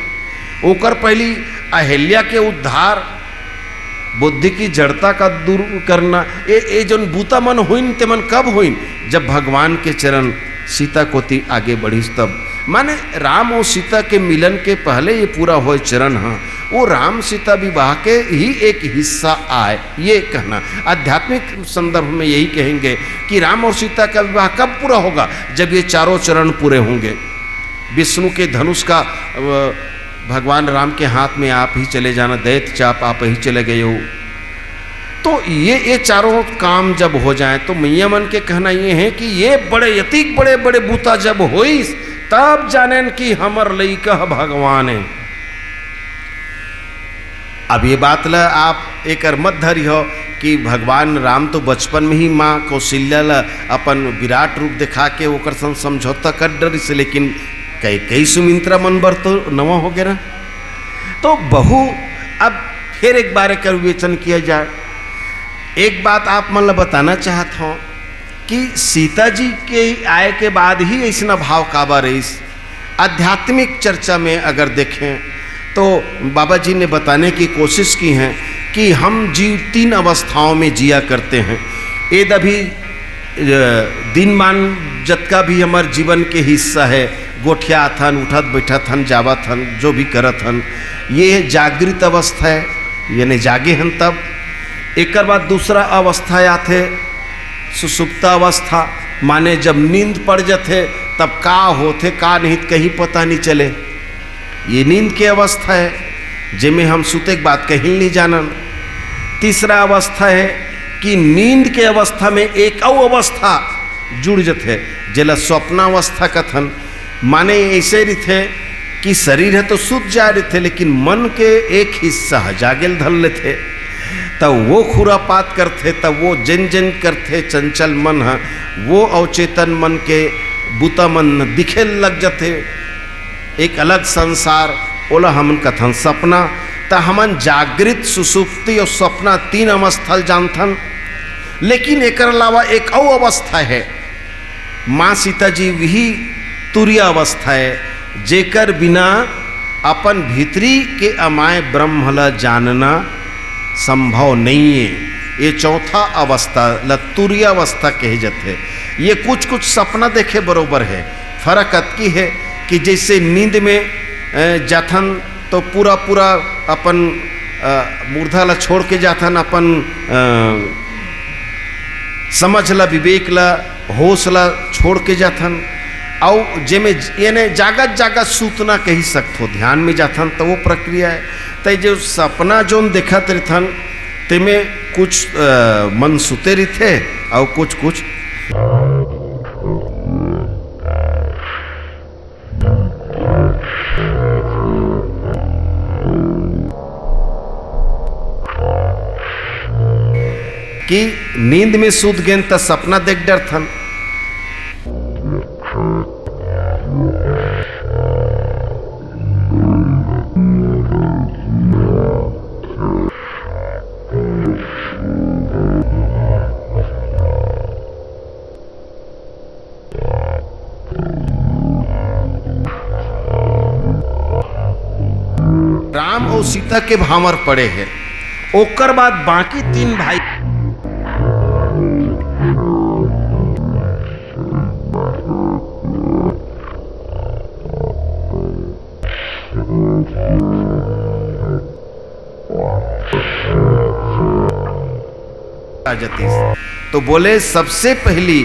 ओकर पहिली अहिल्या के उद्धार, बुद्धि की जड़ता का दूर करना, ए, ए जोन बूता मन होइन, ते मन कब होइन? जब भगवान के चरण सीता कोती आगे बढ़िस तब। माने राम अउ सीता के मिलन के पहले ये पूरा होय चरण ह, वो राम सीता विवाह के ही एक हिस्सा आय। ये कहना, आध्यात्मिक संदर्भ में यही कहेंगे कि राम और सीता का विवाह कब पूरा होगा? जब ये चारों चरण पूरे होंगे। विष्णु के धनुष का, अ, भगवान राम के हाथ में, आप ही चले जाना, दैत्य चाप आप ही चले गए हो। तो ये, ये चारों काम जब हो जाए, तो मइया मन के कहना ये हे कि ये बड़े, अतिक बड़े बड़े बूता जब होइस, तब जानेन कि हमर लइका ह भगवान हे। अब ये बात ल आप एकर मत धरिहो कि भगवान राम तो बचपन में ही माँ कौशल्या ल अपन विराट रूप दिखा के ओकर संग समझौता कर डरिस, लेकिन कैकेयी सुमित्रा मन बर तो नवा हो गया ना। तो बहू, अब फिर एक बार एकर विवेचन किया जाए। एक बात आप मन ल बताना चाहत हौं कि सीता जी के आए के बाद ही अइसना भाव काबर रहिस। आध्यात्मिक चर्चा में अगर देखें तो बाबा जी ने बताने की कोशिश की है कि हम जीव तीन अवस्थाओं में जिया करते हैं। एद अभी, अ, दिनमान जतका भी हमर जीवन के हिस्सा है, गोठियाथन, उठत बैठत हन, जावत हन, जो भी करत हन, ये जागृत अवस्था है, यानी जागे हन तब। एकर बाद दूसरा अवस्था आथे सुसुप्त अवस्था, माने जब नींद पड़ जथे तब का होथे का नहीं कहीं पता नहीं चले। ये नींद के अवस्था है, जेमे हम सुते के बाद कहीं नहीं जानन। तीसरा अवस्था हे कि नींद के अवस्था में एक अउ अवस्था जुड़ जथे, जेला स्वप्नावस्था कथन। माने ऐसे रिथे कि शरीर ह तो सुत जा रिथे, लेकिन मन के एक हिस्सा ह जागेल धर लेथे। त वो खुरापात करथे, त वो जेन जेन करथे चंचल मन ह, वो अवचेतन मन के बुता मन दिखे लग जथे। एक अलग संसार, ओला हमन कथन सपना। त हमन जागृत, सुसुप्ति अउ सपना तीन अवस्था ल जानथन। लेकिन एकर अलावा एक अउ अवस्था हे, माँ सीता जी, वही तुरिया अवस्था हे, जेकर बिना अपन भीतरी के अमाय ब्रह्म ल जानना संभव नइये। ये चौथा अवस्था ल तुरियावस्था कहे जथे। ये कुछ कुछ सपना देखे बरोबर हे। फर्क अतकी हे कि जैसे नींद में, अ, जाथन तो पूरा पूरा अपन, अ, मुर्दा ल छोड़ के जाथन, अपन, अ, समझ ला, विवेक ला, होश ला छोड़ के जाथन। अउ जेमे, याने जागत जागत सूतना कही सकथो, ध्यान में जाथन, त वो प्रक्रिया हे। त जो सपना जोन देखत रहिथन, तेमे कुछ, अ, मन सुते रहिथे, अउ कुछ कुछ कि नींद में सूत गेन त सपना देख डरथन। राम अउ सीता के भांवर पड़े हे। ओकर बाद बाकी तीन भाई आ जातीस। तो बोले, सबसे पहली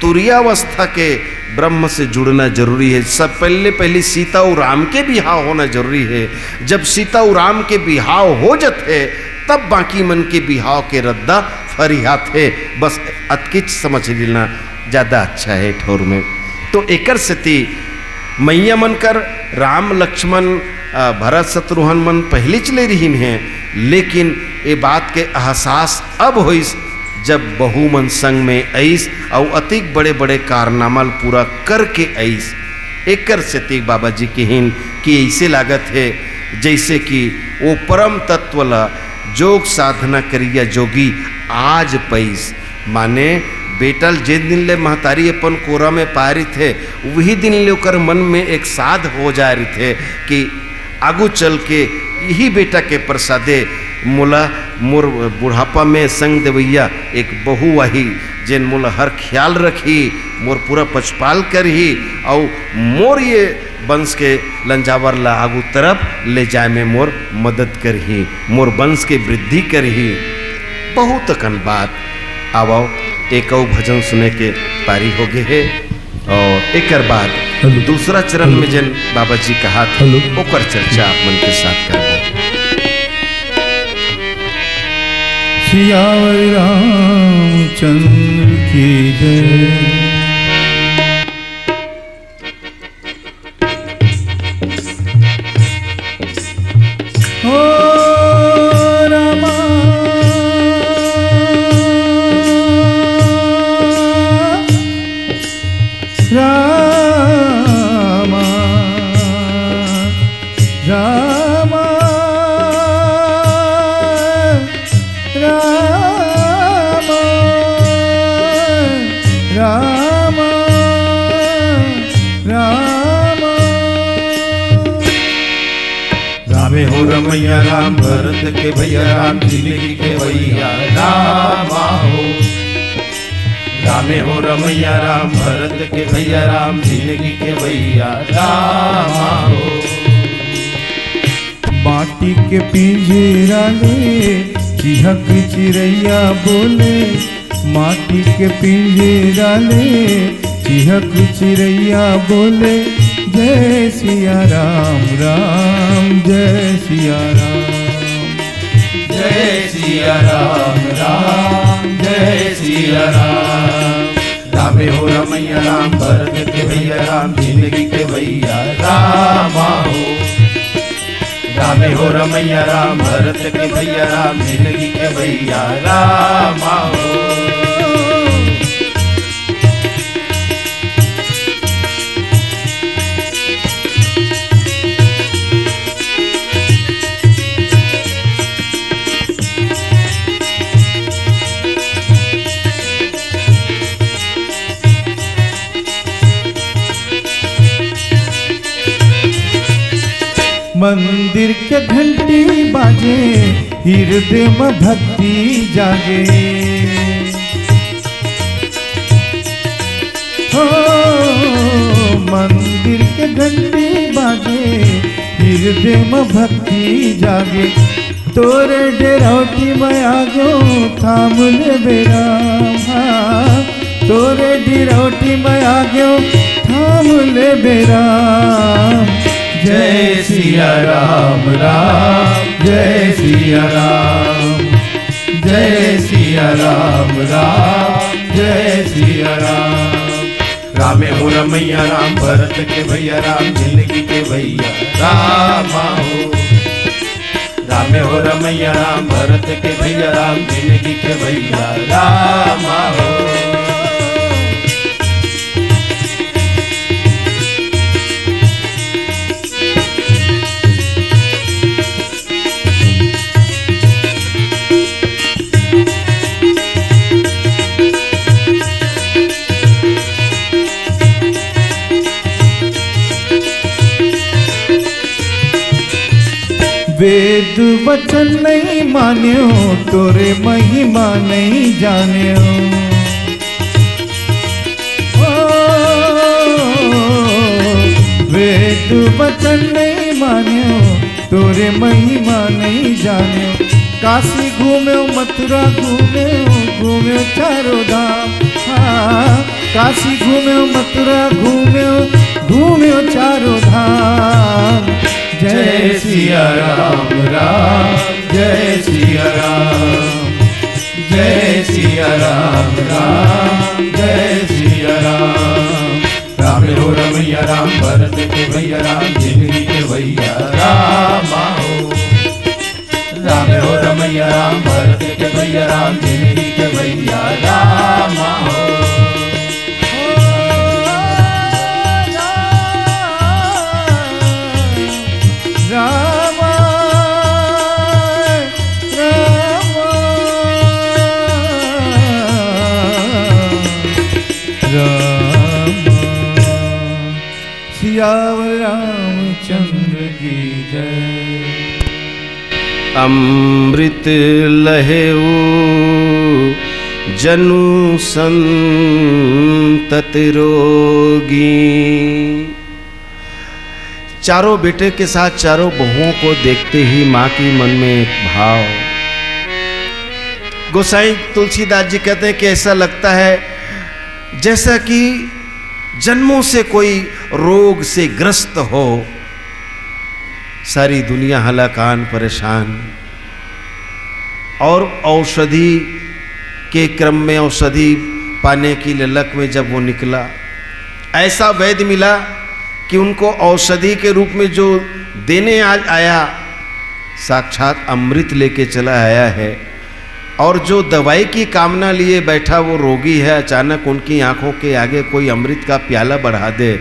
तुरियावस्था के ब्रह्म से जुड़ना जरूरी हे। सब पहले, पहली सीता अउ राम के बिहाव होना जरूरी हे। जब सीता अउ राम के बिहाव हो जथे, तब बाकी मन के बिहाव के रद्दा फरियाथे। बस अतकिच समझ लेना ज्यादा अच्छा हे ठौर में। तो एकर सेती मैया मन कर राम, लक्ष्मण, अ, भरत, शत्रुघ्न मन पहिलीच ले रिहिन हे, लेकिन ए बात के एहसास अब होइस, जब बहू मन संग में अइस अउ अतिक बड़े-बड़े कारनामा ल पूरा करके अइस। एकर सेती बाबा जी किहिन कि अइसे लागत हे, जइसे कि ओ परम तत्व ल जोग साधना करिया जोगी आज पइस। माने बेटा ल जेन दिन ले महतारी अपन कोरा में पाए रहिथे, उही दिन ले ओकर मन में एक साध हो जाए रहिथे कि आगू चल के इही बेटा के प्रसादे मोला मोर बुढ़ापा में संग देवइया एक बहू आही, जेन मोला हर ख्याल रखही, मोर पूरा पछपाल करही, अउ मोर ये वंश के लंजावर ला आगू तरफ ले जाए में मोर मदद करही, मोर वंश के वृद्धि करही। बहुत अकन बात। आवव, एक अउ भजन सुने के पारी हो गे हे, अउ एकर बाद हेलो। दूसरा चरण हेलो। में जेन बाबा जी कहा थे, हेलो। ओकर चर्चा आप मन के साथ करबो। सियावर रामचंद्र की जय। ओ रामा, रामा, रामा। राम, राम, राम। रामे हो रमैया राम, भरत के भैया राम, जिंदगी के भैया रामा हो। रामे हो रमैया राम, भरत के भैया राम, जिंदगी के भैया रामा हो। माटी के पिंजरा ले चिहक चिरैया बोले, माटी के पिंजरा ले चिहक चिरैया बोले, जय सिया राम, राम जय सिया राम। जय सिया राम, राम, जय सिया राम। रामे हो रमैया राम, भरत के भैया राम, जिंदगी के भैया रामा हो। रामे हो रमैया राम, भरत के भैया राम, जिंदगी के भैया रामा हो। मंदिर के घंटी बाजे, हृदय म भक्ति जागे। हो, मंदिर के घंटी बाजे, हृदय म भक्ति जागे। तोरे डेरौटी म आगेंव, थाम लेबे राम, हाँ। तोरे डेरौटी म आगेंव, थाम लेबे राम। जय सिया राम, राम, जय सिया राम। जय सिया राम, राम, जय सिया राम। रामे हो रमैया राम, भरत के भैया राम, जिंदगी के भैया रामा हो। रामे हो रमैया राम, भरत के भैया राम, जिंदगी के भैया रामा हो। वेद वचन नहीं मान्यो, तोरे महिमा नहीं जान्यो। ओ, वेद वचन नहीं मान्यो, तोरे महिमा नहीं जान्यो। काशी घूम्यो, मथुरा घूम्यो, घूम्यो चारों धाम। हाँ, काशी घूम्यो, मथुरा घूम्यो, घूम्यो चारों धाम। जय सिया राम, राम, जय सिया राम। जय सिया राम, राम, जय सिया राम। रामे हो रमैया राम, भरत के भैया राम, जिंदगी के भैया रामा हो। रामे हो रमैया राम, भरत के भैया राम, जिंदगी के भैया रामा हो। रामा, रामा, रामा। सियावर रामचंद्र की जय। अमृत लहेउ जनु संतत रोगी। चारों बेटे के साथ चारों बहुओं को देखते ही माँ की मन में एक भाव। गोसाई तुलसीदास जी कहते हैं कि ऐसा लगता है जैसा कि जन्मों से कोई रोग से ग्रस्त हो, सारी दुनिया हलाकान परेशान, और औषधि के क्रम में औषधि पाने की ललक में जब वो निकला, ऐसा वैद्य मिला कि उनको औषधि के रूप में जो देने आ-, आया, साक्षात अमृत लेके चला आया है। और जो दवाई की कामना लिए बैठा वो रोगी है, अचानक उनकी आंखों के आगे कोई अमृत का प्याला बढ़ा दे,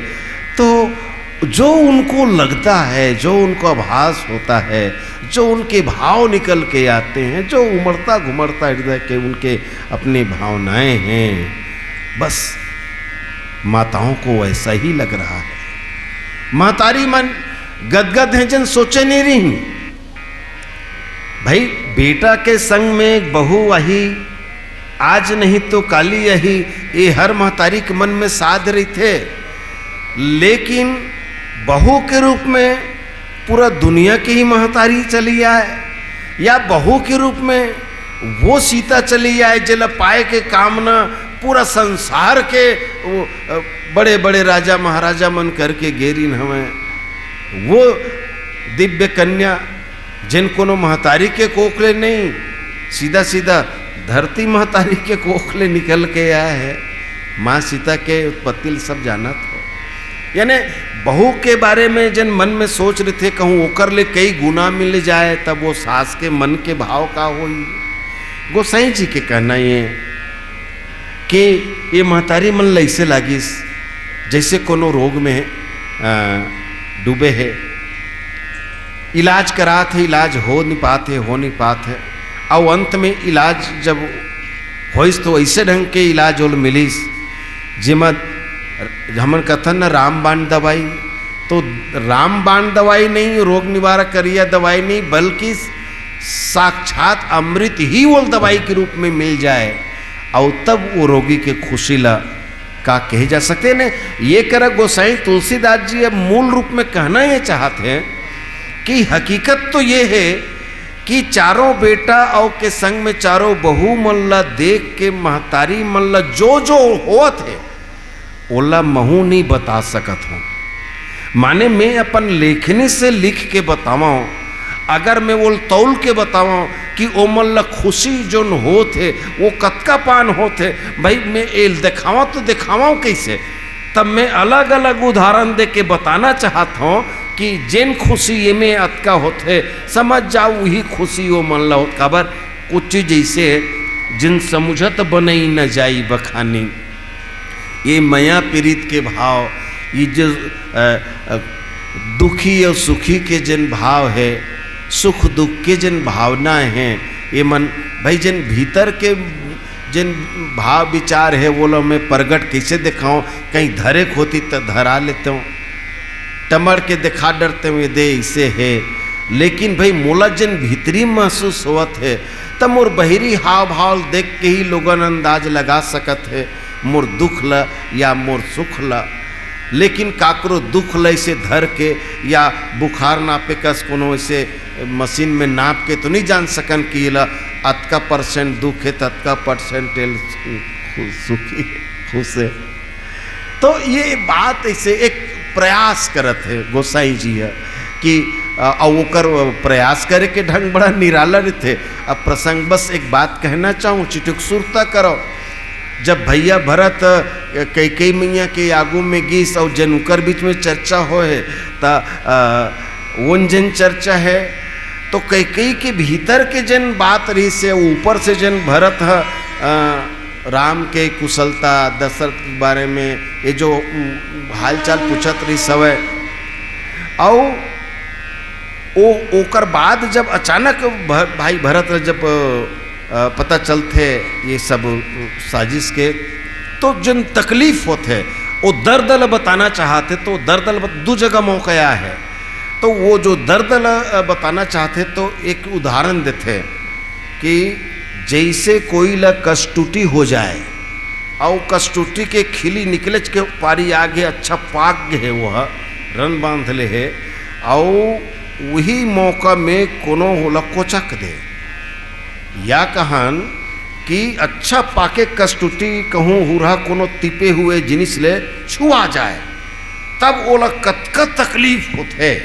तो जो उनको लगता है, जो उनको आभास होता है, जो उनके भाव निकल के आते हैं, जो उमड़ता घुमड़ता हृदय के उनके अपने भावनाएं हैं, बस माताओं को ऐसा ही लग रहा है। महतारी मन गदगद हैं, जन सोचे नहीं रही। भाई, बेटा के संग में एक बहू आही, आज नहीं तो काली आही, ये हर महतारी के मन में साध रहिथे। लेकिन बहू के रूप में पूरा दुनिया के ही महतारी चली आए, या बहू के रूप में वो सीता चली आए, जेला पाए के कामना पूरा संसार के वो, अ, बड़े-बड़े राजा महाराजा मन करके गे रिहिन हवय। वो दिव्य कन्या जेन कोनो महतारी के कोख ले नहीं, सीधा सीधा धरती महतारी के कोख ले निकल के आए हे। माँ सीता के उत्पत्ति ल सब जानत हो। यानी बहू के बारे में जेन मन में सोच रहिथे, कहूँ ओकर ले कई गुना मिल जाए, तब वो सास के मन के भाव का होई। गोसाई जी के कहना ये कि ये महतारी मन ल अइसे लागिस, जैसे कोनो रोग में, अ, डूबे हे, इलाज करात हे, इलाज हो नहीं पात हे, हो नहीं पात हे। अउ अंत में इलाज जब होइस, तो ऐसे ढंग के इलाज ओल मिलिस, जेमा हमन कथन न, रामबाण दवाई। तो रामबाण दवाई नहीं, रोग निवारक करिया दवाई नहीं, बल्कि साक्षात अमृत ही ओल दवाई के रूप में मिल जाए, अउ तब वो रोगी के खुशी ला का कहे जा सकथे ने। ये करा गोसाई तुलसीदास जी अब मूल रूप में कहना ये चाहत हे कि हकीकत तो ये हे कि चारों बेटा अउ के संग में चारों बहू मन ला देख के महतारी मन ला जो जो होवत हे, ओला महूँ नहीं बता सकत हूँ। माने मैं अपन लेखनी से लिख के बतावंव, अगर मैं ओल तौल के बतावंव कि ओमन ला खुशी जोन होत हे, वो कतका पान होत हे, भाई, मैं एल देखावंव तो देखावंव कैसे? तब मैं अलग-अलग उदाहरण दे के बताना चाहत हूँ कि जेन खुशी ये में अतका होत हे, समझ जाओ, वही खुशी ओमन ला होत। काबर? कुछ चीज ऐसे हे, "जिन समुझत बनई न जाई बखानी।" ये मया पीरित के भाव, ये जो, अ, अ, दुखी अउ सुखी के जेन भाव हे, सुख दुख के जेन भावना हे, ये मन, भाई, जेन भीतर के जेन भाव विचार हे, वो ला मैं प्रगट कैसे देखावंव? कहीं धरे के होतिस त धरा लेतेंव, टमड़ के देखा डरतेंव, ये दे ऐसे हे। लेकिन भाई, मोला जेन भीतरी महसूस होवत हे, त मोर बहिरी हाव भाव देख के ही लोगन अंदाज लगा सकत हे मोर दुख ल या मोर सुख ल। लेकिन काकरो दुख ल ऐसे धर के या बुखार नापे कस कोनो ऐसे मशीन में नाप के तो नहीं जान सकन कि एला अतका परसेंट दुख हे, ततका परसेंट एल सु-, सुखी हे, खुश हे। तो ये बात ऐसे एक प्रयास करत हे गोसाई जी ह कि, अ, अउ ओकर प्रयास करे के ढंग बड़ा निराला रहिथे। अब प्रसंग बस एक बात कहना चाहूँ, चिटुक सुरता करो। जब भैया भरत, अ, कैकेयी मैया के आगू में गिस अउ जेन उकर बीच में चर्चा होए हे, त, अ, ओन जेन चर्चा हे, तो कैकेयी के भीतर के जेन बात रहिस हे, ऊपर से जेन भरत ह, अ, राम के कुशलता, दशरथ के बारे में ये जो, उम, हालचाल पूछत रहिस हवय, अउ ओ, ओकर बाद जब अचानक भ-, भाई भरत ल जब, अ, पता चलथे ये सब साजिश के, तो जेन तकलीफ होथे, वो दर्द ल बताना चाहथे, तो दर्द ल बत-, दू जगह मौका आया है, तो वो जो दर्द ल, अ, बताना चाहथे, तो एक उदाहरण देथे कि जैसे कोई ल कष्टुटी हो जाए, अउ कष्टुटी के खिली निकलेच के पारी आगे, अच्छा पाक गे हे, वो ह रन बांध ले हे, अउ वही मौका में कोनो ओला कोचक दे, या कहन कि अच्छा पाके कष्टुटी कहूँ हुरहा कोनो तिपे हुए जिनिस ले छुआ जाए, तब ओला कतका तकलीफ होथे।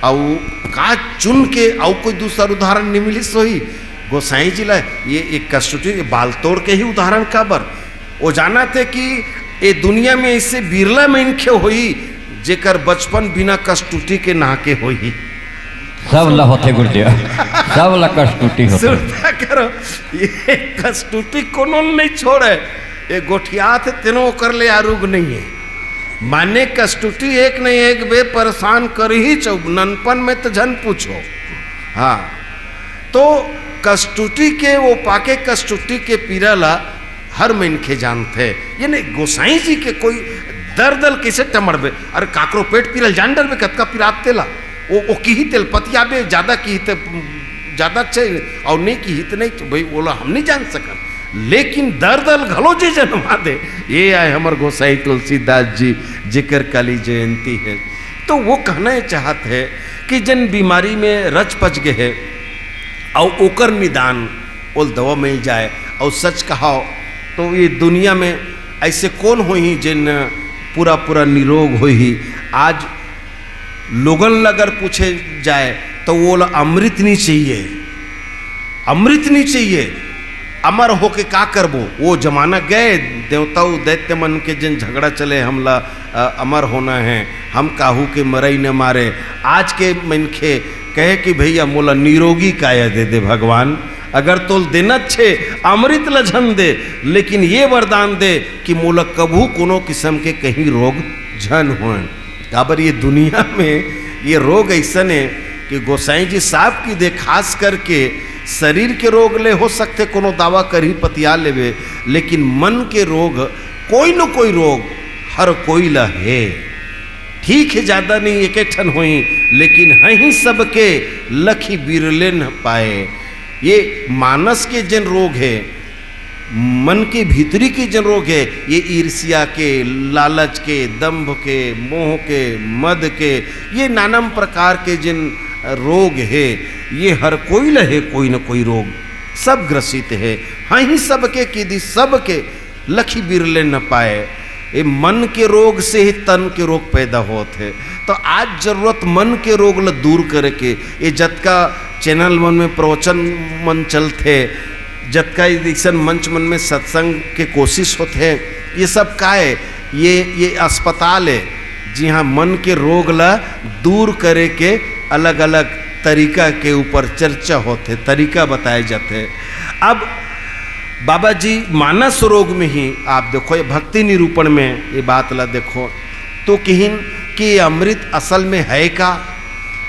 अउ का चुन के अउ कोई दूसर उदाहरण नहीं मिलिस होही गोसाई जी ला? ये एक कष्टुटी, ये बाल तोड़ के ही उदाहरण काबर? वो जानथे कि ये दुनिया में ऐसे बिरला मनखे होही, जेकर बचपन बिना कष्टुटी के नाके होही। सब ला होथे गुरुदेव, सब ला कष्टुटी होथे। सुरता करो, ये कष्टुटी कोनो ल नहीं छोड़े, ये गोठियाथे तेनो ओकर ले आरुग नहीं हे। माने कष्टुटी एक नहीं एक बे परेशान करही चौ-, ननपन में तो झन पूछो। हाँ, तो कष्टुटी के, वो पाके कष्टुटी के पीरा ला हर मनखे जानथे। ये नहीं, गोसाई जी के कोई दर्द ल कैसे टमड़बे? अरे, काकरो पेट पीरा ल जान डरबे, कतका पीरात तेला। वो, वो किही तेल पतियाबे, ज्यादा किही ते ज्यादा अच्छे, अउ नहीं किही ते नहीं, तो भाई, ओला हम नहीं जान सकन। लेकिन दर्द ल घलो जे जन्मा दे, ये आए हमर गोसाई तुलसीदास जी, जेकर काली जयंती हे। तो वो कहना ये चाहत हे कि जेन बीमारी में रच पच गे हे, अउ ओकर निदान, ओल दवा मिल जाए। अउ सच कहाओ, तो ये दुनिया में ऐसे कौन होही, जेन पूरा पूरा निरोग होही? आज लोगन ल अगर पूछे जाए, तो वो ला अमृत नहीं चाहिए, अमृत नहीं चाहिए। अमर होके का करबो? वो जमाना गए, देवता उ दैत्य मन के जिन झगड़ा चले, हमला अ, अमर होना है, हम काहू के मरई न मारे। आज के मनखे कहे कि भैया मोला निरोगी काया दे दे भगवान, अगर तोल देना छे अमृत ल झन दे, लेकिन ये वरदान दे कि मोला कभू कोनो किस्म के कहीं रोग झन होए। काबर ये दुनिया में ये रोग ऐसन है कि गोसाई जी साफ किथे, खास करके शरीर के रोग ले हो सकथे कोनो दवा करही पतिया लेबे, लेकिन मन के रोग, कोई न कोई रोग हर कोई ला हे। ठीक है, ज्यादा नहीं, एके ठन होई, लेकिन हही सबके लखी बिरले न पाए। ये मानस के जिन रोग है, मन के भीतरी के जिन रोग है, ये ईर्ष्या के, लालच के, दंभ के, मोह के, मद के, ये नानम प्रकार के जिन रोग है, ये हर कोई ल हे कोई न कोई रोग, सब ग्रसित है। हही सबके किथे, सबके लखी बिरले न पाए। ये मन के रोग से ही तन के रोग पैदा होत है। तो आज जरूरत मन के रोग ल दूर करे के। ये जतका चैनल मन में प्रवचन मन चलथे, जतका अइसन मंच मन में सत्संग के कोशिश होथे, ये सब का है? ये, ये अस्पताल है, जिहाँ मन के रोग ल दूर करे के अलग-अलग तरीका के ऊपर चर्चा होथे, तरीका बताए जाथे। अब बाबा जी मानस रोग में ही आप देखो, ये भक्ति निरूपण में ये बात ला देखो, तो किहिन कि ये अमृत असल में है का?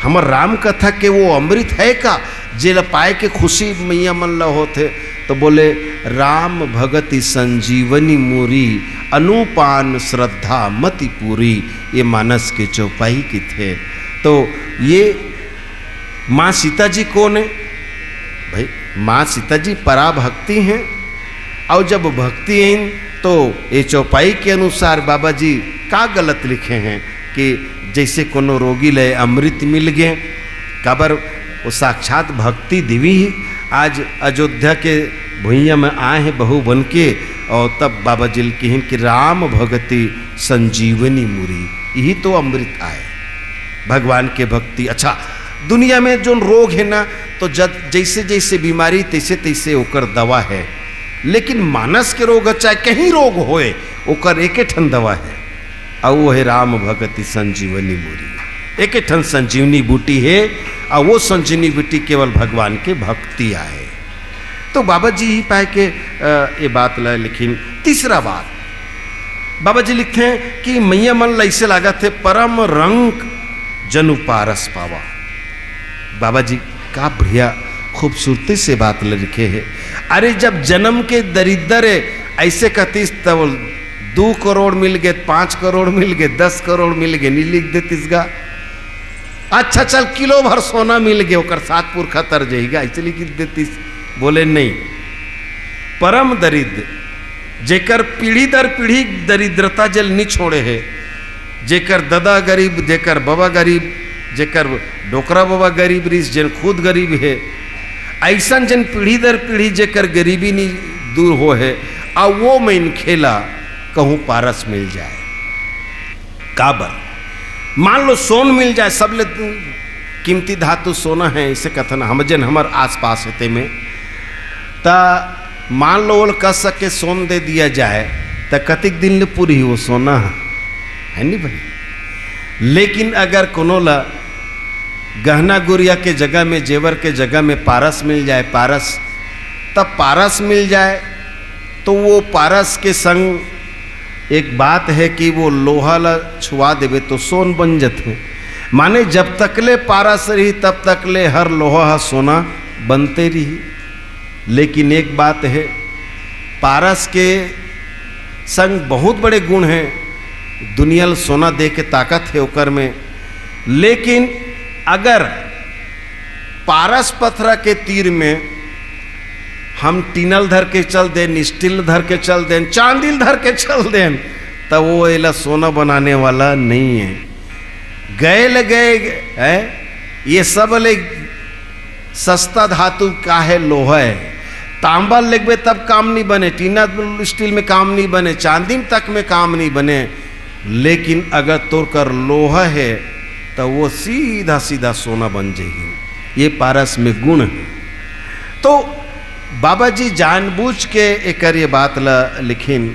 हमर राम कथा के वो अमृत है का, जेला पाए के खुशी मैया मन ला होथे? तो बोले, "राम भगति संजीवनी मुरी, अनुपान श्रद्धा मति पूरी।" ये मानस के चौपाई किथे। तो ये माँ सीता जी कौन है? भाई, माँ सीता जी पराभक्ति हैं, और जब भक्ति हैं तो ये चौपाई के अनुसार बाबा जी का गलत लिखे हैं कि जैसे कोनो रोगी ले अमृत मिल गए, काबर वो साक्षात भक्ति देवी ही आज अयोध्या के भुइयां में आए हैं बहू बन के, और तब बाबा जी किहिन कि "राम भगति संजीवनी मुरी", यही तो अमृत आए, भगवान के भक्ति। अच्छा, दुनिया में जोन रोग है ना, तो जद-, जैसे जैसे बीमारी तैसे तैसे ओकर दवा है, लेकिन मानस के रोग चाहे कहीं रोग होए, ओकर एके ठन दवा है, और वो है "राम भगति संजीवनी मुरी।" एके ठन संजीवनी बूटी है, और वो संजीवनी बूटी केवल भगवान के भक्ति आए। तो बाबा जी ही पाए के, अ, ये बात ला लिखिन। तीसरा बात, बाबा जी लिखथे कि मैया मन ला ऐसे लागत है, "परम रंक जनु पारस पावा।" बाबा जी का बढ़िया खूबसूरती से बात ल लिखे है। अरे, जब जन्म के दरिद्र है, ऐसे कहतीस, तब दू करोड़ मिल गए, पाँच करोड़ मिल गए, दस करोड़ मिल गए, नहीं लिख देतीस गा। अच्छा, चल, किलो भर सोना मिल गए, ओकर सात पुरखा तर जाएगा, ऐसे लिख देतीस। बोले, "नहीं।" परम दरिद्र, जेकर पीढ़ी दर पीढ़ी दरिद्रता जेल नी छोड़े हे, जेकर ददा गरीब, जेकर बबा गरीब, जेकर डोकरा बबा गरीब रिस, जेन खुद गरीब हे, ऐसन जेन पीढ़ी दर पीढ़ी जेकर गरीबी नी दूर हो हे, आ वो मनखे ला कहूँ पारस मिल जाए। काबर? मान लो सोन मिल जाए, सबले कीमती धातु सोना है, इसे कथन हम जेन हमर आसपास हे तेमे, त मान लो ओला कस के सोन दे दिया जाए, त कतिक दिन ले पूरी वो सोना है, है नी भाई? लेकिन अगर कोनो ला गहना गुरिया के जगह में, जेवर के जगह में पारस मिल जाए, पारस, तब पारस मिल जाए, तो वो पारस के संग एक बात है कि वो लोहा ला छुआ देबे तो सोन बन जथे। माने जब तक ले पारस रही तब तक ले हर लोहा ह सोना बनते रही। लेकिन एक बात है, पारस के संग बहुत बड़े गुण हैं। दुनिया ल सोना दे के ताकत है ओकर में, लेकिन अगर पारस पथरा के तीर में हम टीनल धर के चल देन, स्टील धर के चल देन, चांदील धर के चल देन, त वो एला सोना बनाने वाला नहीं है। गए ले गए है, ये सब ले सस्ता धातु का है, लोहा है। तांबा लेगबे तब काम नहीं बने, टीना स्टील में काम नहीं बने, चांदी तक में काम नहीं बने, लेकिन अगर तोर कर लोहा है, त वो सीधा सीधा सोना बन जाही। ये पारस में गुण है। तो बाबा जी जानबूझ के एकर ये बात ला लिखिन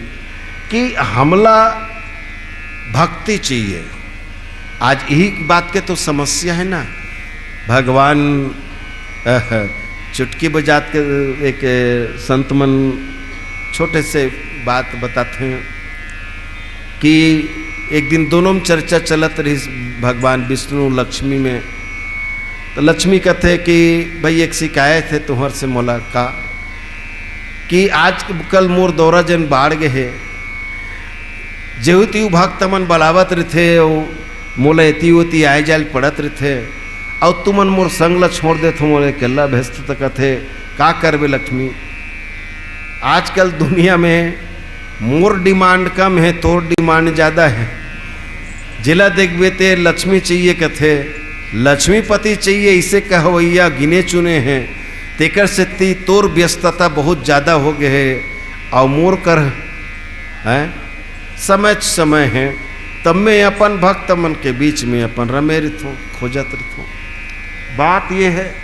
कि हमला भक्ति चाहिए। आज यही बात के तो समस्या है ना। भगवान, अह, चुटकी बजात के एक संत मन छोटे से बात बताते हैं कि एक दिन दोनों में चर्चा चलत रही भगवान विष्णु लक्ष्मी में। तो लक्ष्मी कहते कि भाई, एक शिकायत है तुम्हार से मोला का, कि आज कल मोर दौरा जन बाढ़ गए है, जेहू तेहू भक्त मन बलावत रथे, अउ मोला एती ओती आए जाए ल पड़त रथे, अउ तुमन मोर संग ल छोड़ देथो, मोला अकेला भेजथो। त कथे, का करबे लक्ष्मी, आजकल दुनिया में मोर डिमांड कम है, तोर डिमांड ज्यादा है। जेला देखबे ते लक्ष्मी चाहिए कथे, लक्ष्मीपति चाहिए इसे कहवैया गिने चुने हैं। तेकर सेती तोर व्यस्तता बहुत ज्यादा हो गए है, अउ मोर कर है समय समय है, तब मैं अपन भक्त मन के बीच में अपन रमे रथों, खोजत रथों। बात ये है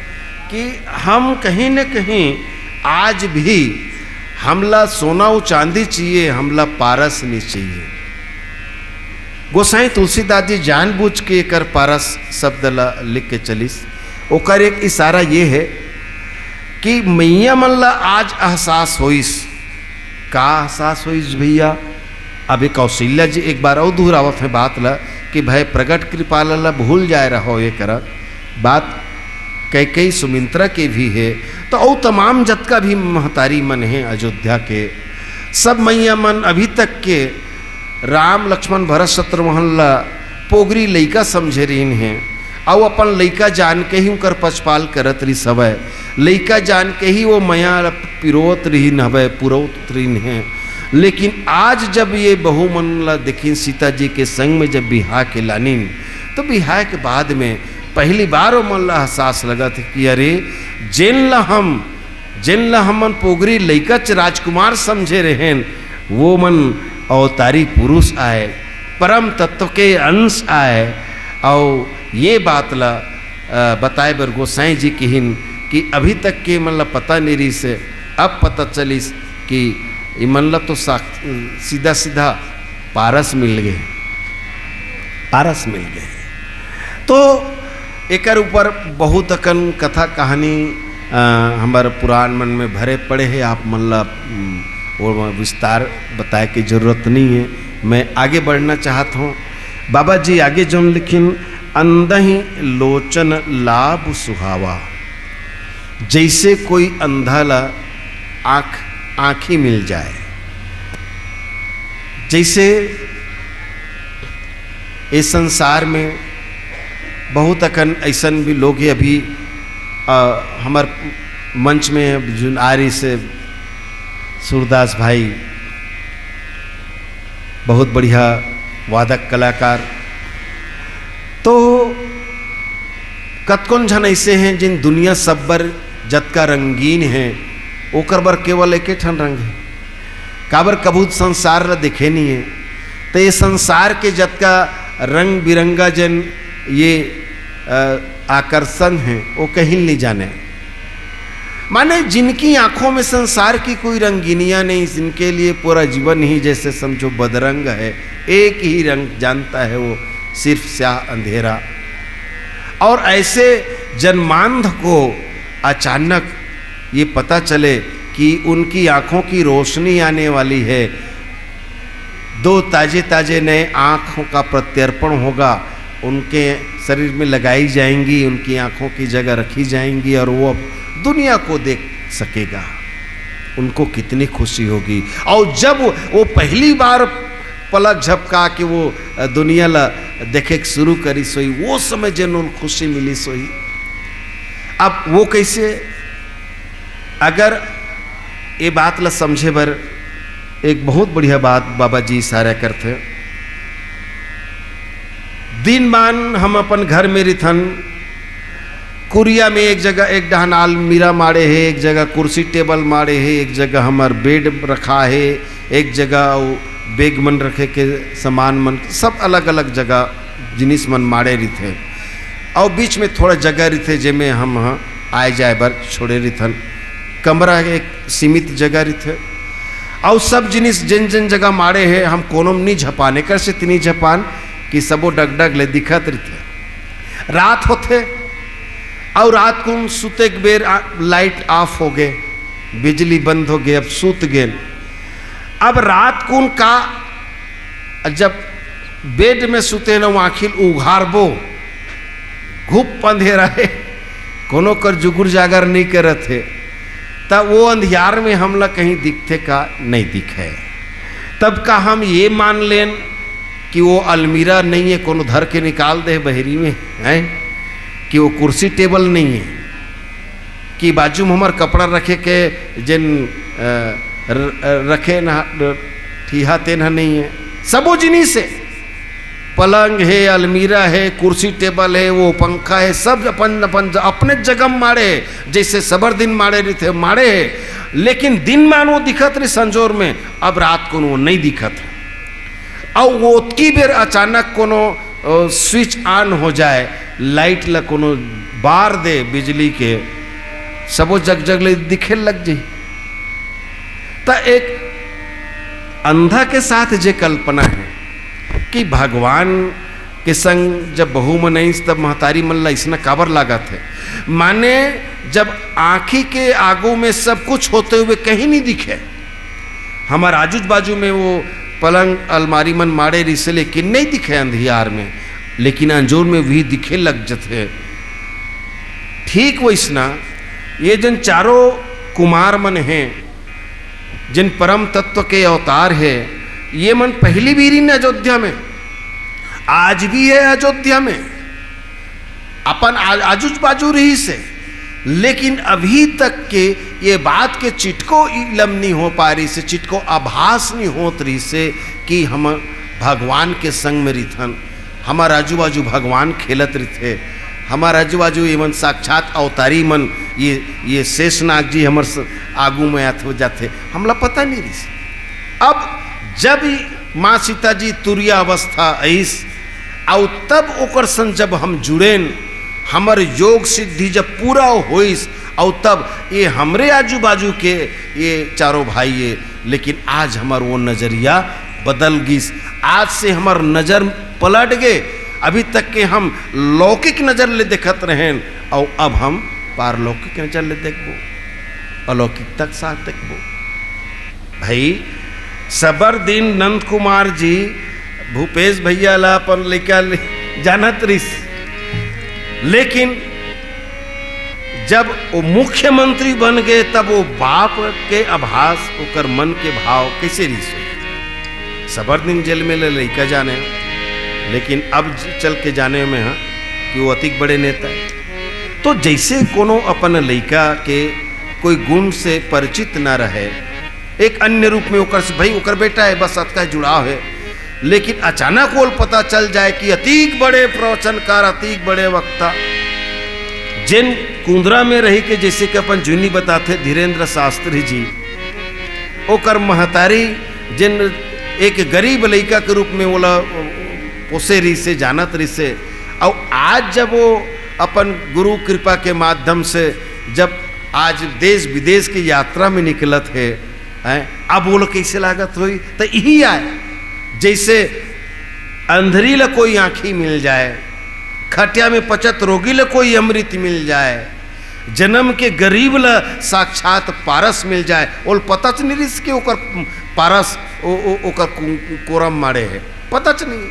कि हम कहीं न कहीं आज भी हमला सोना उ चांदी चाहिए, हमला पारस नहीं चाहिए। गोसाई तुलसीदास जी जानबूझ के एकर पारस शब्द ला लिख के चलिस। ओकर एक इशारा ये है कि मैया मन ला आज एहसास होइस। का एहसास होइस भैया? अभी कौशल्या जी एक बार अउ दोहरावत है बात ला कि भय प्रगट कृपाला ला भूल जाए रहो, ये करा बात कैकेयी सुमित्रा के भी है, तो अउ तमाम जतका भी महतारी मन है अयोध्या के, सब मैया मन अभी तक के राम लक्ष्मण भरत शत्रुघ्न ला पोगरी लइका समझे रहिन हैं, अउ अपन लइका जान के ही उनकर पछपाल करत रहिस हवय, लइका जान के ही वो मया ला पिरोत रहिन हवय, पुरोत रहिन हैं। लेकिन आज जब ये बहू मन ला देखिन, सीता जी के संग में जब बिहा के लानिन, तो बिहा के बाद में पहली बार वो मन ला एहसास लगत हे कि अरे, जेन ला हम, जेन ला हमन पोगरी लइका च राजकुमार समझे रहेन, वो मन अवतारी पुरुष आय, परम तत्व के अंश आय। अउ ये बात ला, अ, बताए बर गोसाई जी किहिन कि अभी तक के मन ला पता नहीं रहिस, अब पता चलिस कि ये मन ला तो साक-, सीधा सीधा पारस मिल गए, पारस मिल गए। तो एकर ऊपर बहुत अकन कथा कहानी, अ, हमर पुराण मन में भरे पड़े हे, आप मन ला, उम, ओमा विस्तार बताए के जरूरत नहीं है। मैं आगे बढ़ना चाहत हूँ। बाबा जी आगे जोन लिखिन, "अंधहि लोचन लाभ सुहावा।" जैसे कोई अंधा ला आँख, आँखी मिल जाए, जैसे इस संसार में बहुत अकन ऐसन भी लोग हैं अभी, अ, हमर मंच में जुन आ रही से सूरदास भाई, बहुत बढ़िया वादक कलाकार। तो कतकोन झन ऐसे हैं जिन दुनिया सब्बर जतका रंगीन है, ओकर बर केवल एके ठन रंग है। काबर कभू संसार ला देखे नहीं है, तो ये संसार के जतका रंग बिरंगा जन ये, अ, आकर्षण है, वो कहीं नहीं जाने। माने जिनकी आंखों में संसार की कोई रंगीनियां नहीं, जिनके लिए पूरा जीवन ही जैसे समझो बदरंग है, एक ही रंग जानता है वो, सिर्फ स्याह अंधेरा। और ऐसे जन्मांध को अचानक ये पता चले कि उनकी आंखों की रोशनी आने वाली है, दो ताजे ताजे नए आंखों का प्रत्यर्पण होगा, उनके शरीर में लगाई जाएंगी, उनकी आंखों की जगह रखी जाएंगी और वो अब दुनिया को देख सकेगा। उनको कितनी खुशी होगी। और जब वो पहली बार पलक झपका के वो दुनिया ला देखे के शुरू करिस होही, वो समय जेन ओला खुशी मिलिस होही। अब वो कैसे? अगर ये बात ला समझे बर एक बहुत बढ़िया बात बाबा जी इशारा करथे। दिन मान हम अपन घर में रिथन, कुरिया में एक जगह एक डहन अलमीरा माड़े हे, एक जगह कुर्सी टेबल माड़े हे, एक जगह हमर बेड रखा हे, एक जगह वो बैग मन रखे के सामान मन, सब अलग-अलग जगह जिनिस मन माड़े रिथे। अउ बीच में थोड़ा जगह रहिथे, जेमे हम ह आए जाए बर छोड़े रहिथन। कमरा एक सीमित जगह रहिथे, अउ सब जिनिस जेन जेन जगह माड़े हे, हम कोनो म नी झपान, एकर से तिनी झपान कि सबो डगडग ले दिखत रहिथे। रात होथे, अउ रात कुन सुते के बेर आ, लाइट ऑफ हो गे, बिजली बंद हो गे, अब सुत गेन। अब रात कुन का, जब बेड में सुते न, आँखी ल उघारबो, घुप अंधेरा हे, कोनो कर जुगुर जागर नहीं करत हे, त वो अंधियार में हमला कहीं दिखथे का? नहीं दिखे। तब का हम ये मान लेन कि वो अलमीरा नहीं है, कोनो धर के निकाल दे बहरी में, हैं? कि वो कुर्सी टेबल नहीं है, कि बाजू में हमर कपड़ा रखे के जेन, अ, र-, रखे न, ठीहा तेन ह नहीं है। सबो जिनिस है, पलंग है, अलमीरा है, कुर्सी टेबल है, वो पंखा है, सब अपन अपन अपने जगह म माड़े है, जैसे सबर दिन माड़े रहिथे, माड़े है। लेकिन दिन मान वो दिखत रही संजोर में, अब रात को वो नहीं दिखत है। अउ ओतकी बेर अचानक कोनो, अ, स्विच ऑन हो जाए, लाइट ला कोनो बार दे बिजली के, सबो जगजग ले दिखे लग जाई। त एक अंधा के साथ जे कल्पना है कि भगवान के संग जब बहू मन आइस, तब महतारी मन ला अइसना काबर लागत है? माने, जब आँखी के आगू में सब कुछ होते हुए कहीं नहीं दिखे, हमर आजूज बाजू में वो पलंग अलमारी मन माड़े रिसे, लेकिन नहीं दिखे अंधियार में, लेकिन अंजोर में भी दिखे लग जथे। ठीक वैसना ये जन चारों कुमार मन हैं, जिन परम तत्व के अवतार है, ये मन पहली भी रहिन अयोध्या में, आज भी है अयोध्या में, अपन आ-, आजूज बाजू रहिसे, लेकिन अभी तक के ये बात के चिटको इलम नहीं हो पा रहिसे, चिटको आभास नहीं होत रहिसे कि हम भगवान के संग में रिथन, हमार आजू बाजू भगवान खेलत रिथे, हमार आजू बाजू एमन साक्षात अवतारी मन, ये, ये शेषनाग जी हमर स-, आगू में आत हो जाथे, हमला पता नहीं रहिसे। अब जब ई माँ सीता जी तुरिया अवस्था अइस, अउ तब ओकर संग जब हम जुड़ेन, हमर योग सिद्धि जब पूरा होइस, अउ तब ये हमरे आजू बाजू के ये चारों भाई ये, लेकिन आज हमर वो नजरिया बदल गिस। आज से हमर नजर पलट गे। अभी तक के हम लौकिक नजर ले देखत रहेन, अउ अब हम पारलौकिक नजर ले देखबो, अलौकिकता के साथ देखबो। भाई, सबर दिन नंद कुमार जी भूपेश भैया ला अपन लइका ले जानत रिस, लेकिन जब वो मुख्यमंत्री बन गए, तब वो बाप के आभास, ओकर मन के भाव कैसे रिस होई? सबर दिन जेल में ले लइका जाने, लेकिन अब ज-, चल के जाने में, हाँ, कि वो अतिक बड़े नेता है। तो जैसे कोनो अपन लइका के कोई गुण से परिचित ना रहे, एक अन्य रूप में ओकर से, भाई, ओकर बेटा है, बस अतका जुड़ाव है, लेकिन अचानक ओल पता चल जाए कि अतीक बड़े प्रवचनकार, अतीक बड़े वक्ता, जिन कुंदरा में रही के, जैसे कि अपन जुनी बताथे धीरेंद्र शास्त्री जी, ओकर महतारी जिन एक गरीब लइका के रूप में ओला पोसे रिसे, जानत रिसे, अउ आज जब वो अपन गुरु कृपा के माध्यम से जब आज देश विदेश की यात्रा में निकलत हे, हैं, अब वो लोग कैसे लागत होई? तो यही आए, जैसे अंधरी ला कोई आँखी मिल जाए, खटिया में पचत रोगी ला कोई अमृत मिल जाए, जन्म के गरीब ला साक्षात पारस मिल जाए, ओल पता च नहीं रिस के ओकर पारस, ओ, ओ, ओकर कु-, कोरम माड़े है, पता च नहीं।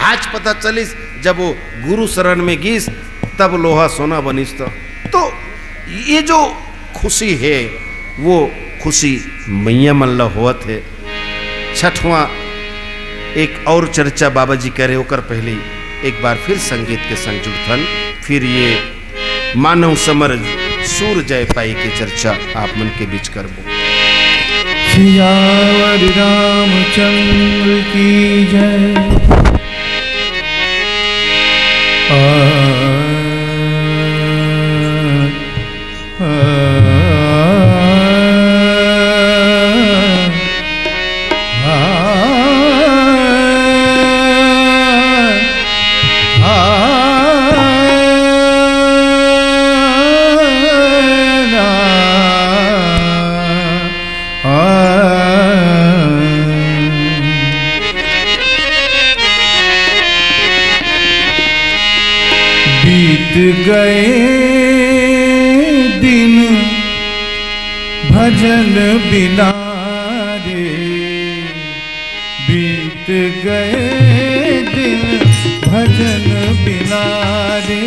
आज पता चलिस, जब वो गुरु शरण में गिस, तब लोहा सोना बनिस। तो, तो ये जो खुशी है, वो खुशी मैया मन ला होवत है। छठवां एक और चर्चा बाबा जी करे, ओकर पहले एक बार फिर संगीत के संग जुड़थन, फिर ये मानव समर सूर जय पाई के चर्चा आप मन के बीच करबो। सियावर रामचंद्र की जय। आ, आ, आ, आ, गए दिन भजन बिना रे, बीत गए दिन भजन बिना रे,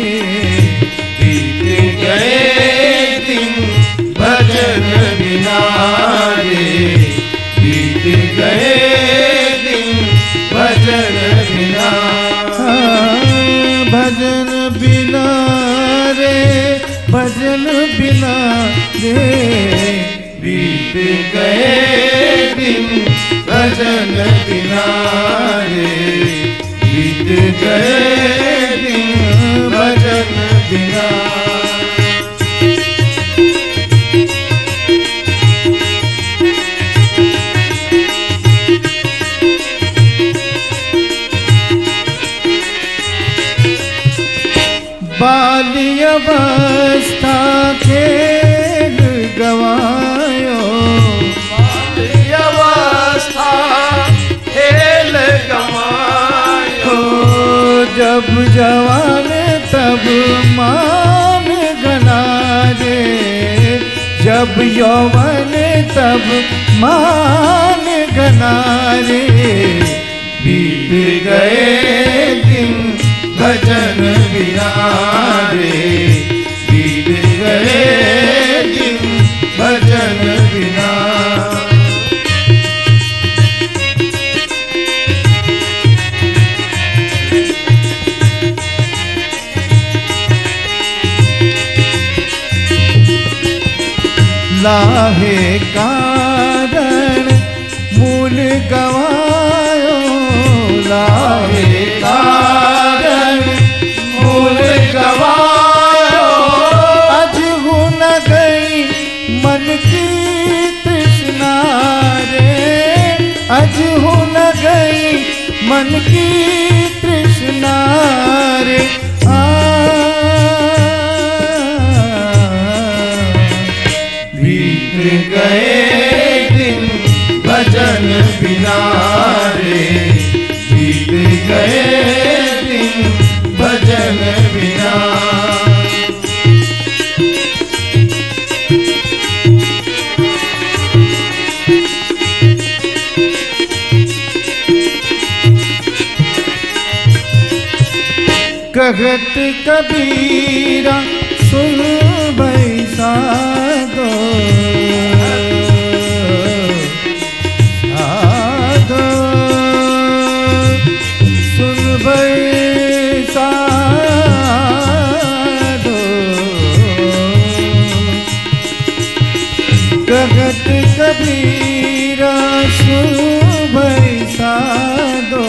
बीत गए दिन भजन बिना रे, बीत गए दिन भजन बिना। हाँ, भजन बिना रे, भजन बिना रे, बीत गए दिन भजन बिना रे, बीत गए दिन भजन बिना। बाली अवस्था खेल गवायो, बाली अवस्था खेल गवायो। जब जवान तब मान गना रे, जब यौवन तब मान गना रे, बीत गए दिन भजन बिना रे, बीत गए दिन भजन बिना। लाहे कारण मूल गवायो, लाहे कारण मूल गवायो। अजहू न गई मन की तृष्णा रे, अजहू न गई मन की तृष्णा रे। आ, बीत गए दिन भजन बिना रे, बीत गए दिन भजन बिना। कहत कबीरा सुन बैसा दो, साधो सुन बैसा दो। कहत कबीरा सुन बैसा दो,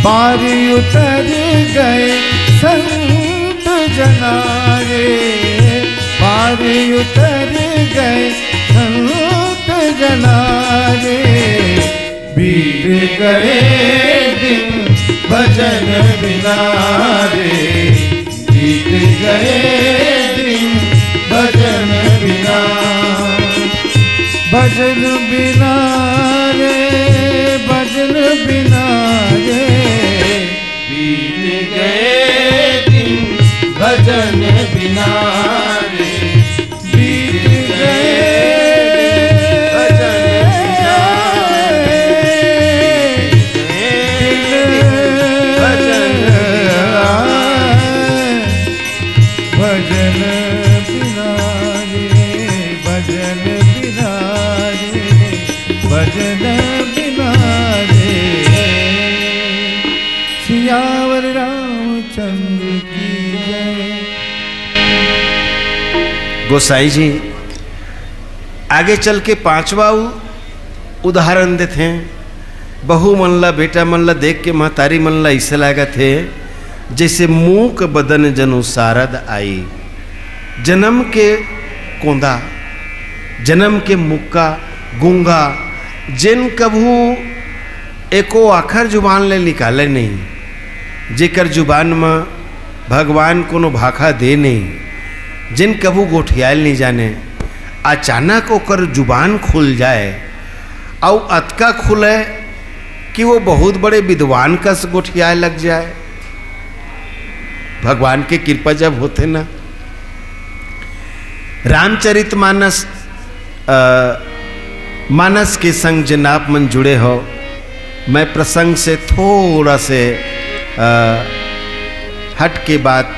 पार उतर गए संत जना रे, पार उतर गए संत जना रे। बीत गए दिन भजन बिना रे, बीत गए दिन भजन बिना। भजन बिना रे, भजन बिना रे, बीत गए दिन भजन बिना रे, बीत गए भजन बिना रे, भजन बिना। भजन बिना रे, भजन बिना रे, भजन बिना रे। सियावर रामचंद्र की जय। गोसाई जी आगे चल के पांचवा उ-, उदाहरण देथे। बहू मन ला, बेटा मन ला देख के महतारी मन ला अइसे लागत हे, जइसे मूक बदन जनु सारद आई। जनम के कोंदा, जनम के मुक्का, गूंगा, जेन कभू एको आखर जुबान ले निकाले नहीं, जेकर जुबान म भगवान कोनो भाखा दे नहीं, जेन कभू गोठियाल नहीं जाने, अचानक ओकर जुबान खुल जाए, अउ अतका खुले कि वो बहुत बड़े विद्वान कस गोठियाए लग जाए। भगवान के कृपा जब होथे ना। रामचरित मानस, अ, मानस के संग जिन आप मन जुड़े हो, मैं प्रसंग से थोड़ा से, अ, हट के बात,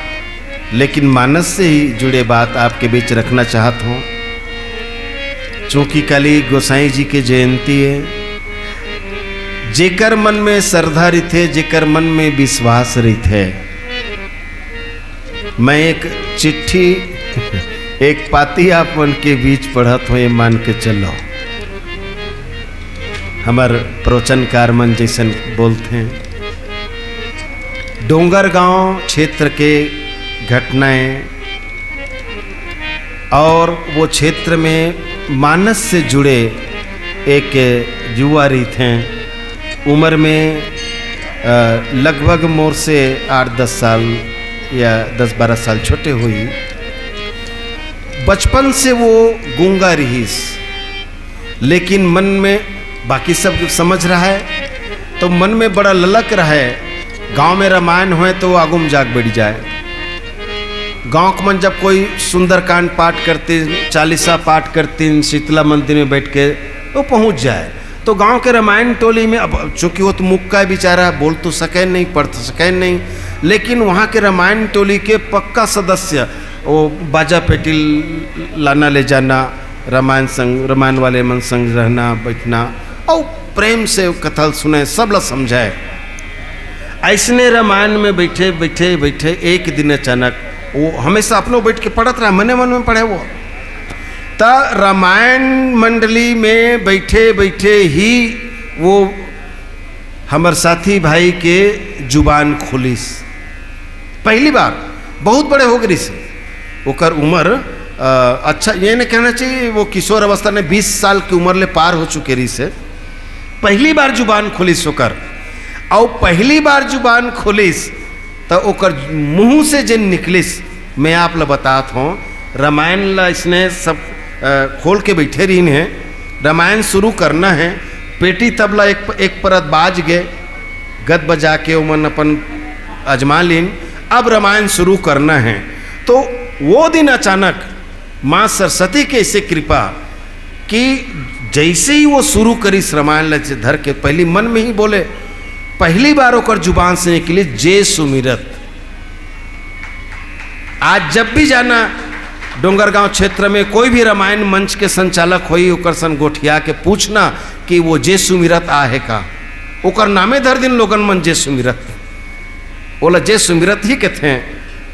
लेकिन मानस से ही जुड़े बात आपके बीच रखना चाहत हूँ। चूंकि काली गोसाई जी के जयंती है, जेकर मन में श्रद्धा रहिथे, जेकर मन में विश्वास रहिथे, मैं एक चिट्ठी, एक पाती आप मन के बीच पढ़त हूँ, ये मान के चलो। हमर प्रवचनकार मन जैसन बोलते हैं, डोंगरगांव क्षेत्र के घटनाएं और वो क्षेत्र में मानस से जुड़े एक युवा रहिथे, उम्र में, अ, लगभग मोर से आठ दस साल या दस बारह साल छोटे होही। बचपन से वो गूंगा रहिस, लेकिन मन में बाकी सब समझ रहा है, तो मन में बड़ा ललक रहा है। गांव में रामायण होए तो वो आगू में जाग बैठ जाए। गांव के मन जब कोई सुंदरकांड पाठ करते, चालीसा पाठ करते, शीतला मंदिर में बैठ के तो पहुंच जाए। तो गांव के रामायण टोली में, अब चूंकि वो तो मुक्का है बेचारा, बोल तो सके नहीं, पढ़ तो सके नहीं, लेकिन वहां के रामायण टोली के पक्का सदस्य, वो बाजा पेटी लाना ले जाना, रामायण संग, रामायण वाले मन संग रहना बैठना, और प्रेम से कथा सुने, सब ला समझाए। ऐसने रामायण में बैठे बैठे बैठे एक दिन अचानक, वो हमेशा अपनो बैठ के पढ़त रहा, मने मन में पढ़े वो, त रामायण मंडली में बैठे बैठे ही वो हमर साथी भाई के जुबान खोलिस। पहली बार, बहुत बड़े हो गए से, ओकर उम्र, अ, अच्छा, ये नहीं कहना चाहिए, वो किशोर अवस्था ने बीस साल की उम्र ले पार हो चुके रही से। पहली बार जुबान खोलिस ओकर, और पहली बार जुबान खोलिस, त ओकर मुंह से जे निकलिस, मैं आप ल बतात हूँ, रामायण ल इसने सब, अ, खोल के बैठे रहिन है। रामायण शुरू करना है, पेटी तबला एक, एक परत बाज गए, गद बजा के ओमन अपन अजमा लीन, अब रामायण शुरू करना है। तो वो दिन अचानक माँ सरस्वती के ऐसे कृपा कि जैसे ही वो शुरू करिस रामायण ल धर के, पहली मन में ही बोले, पहली बार ओकर जुबान से निकली, "जे सुमिरत।" आज जब भी जाना डोंगरगांव क्षेत्र में, कोई भी रामायण मंच के संचालक होई, ओकर सन गोठिया के पूछना कि वो जे सुमिरत आ है का, ओकर नामे धर दिन लोगन मन जे सुमिरत। ओला जे सुमिरत ही कथे,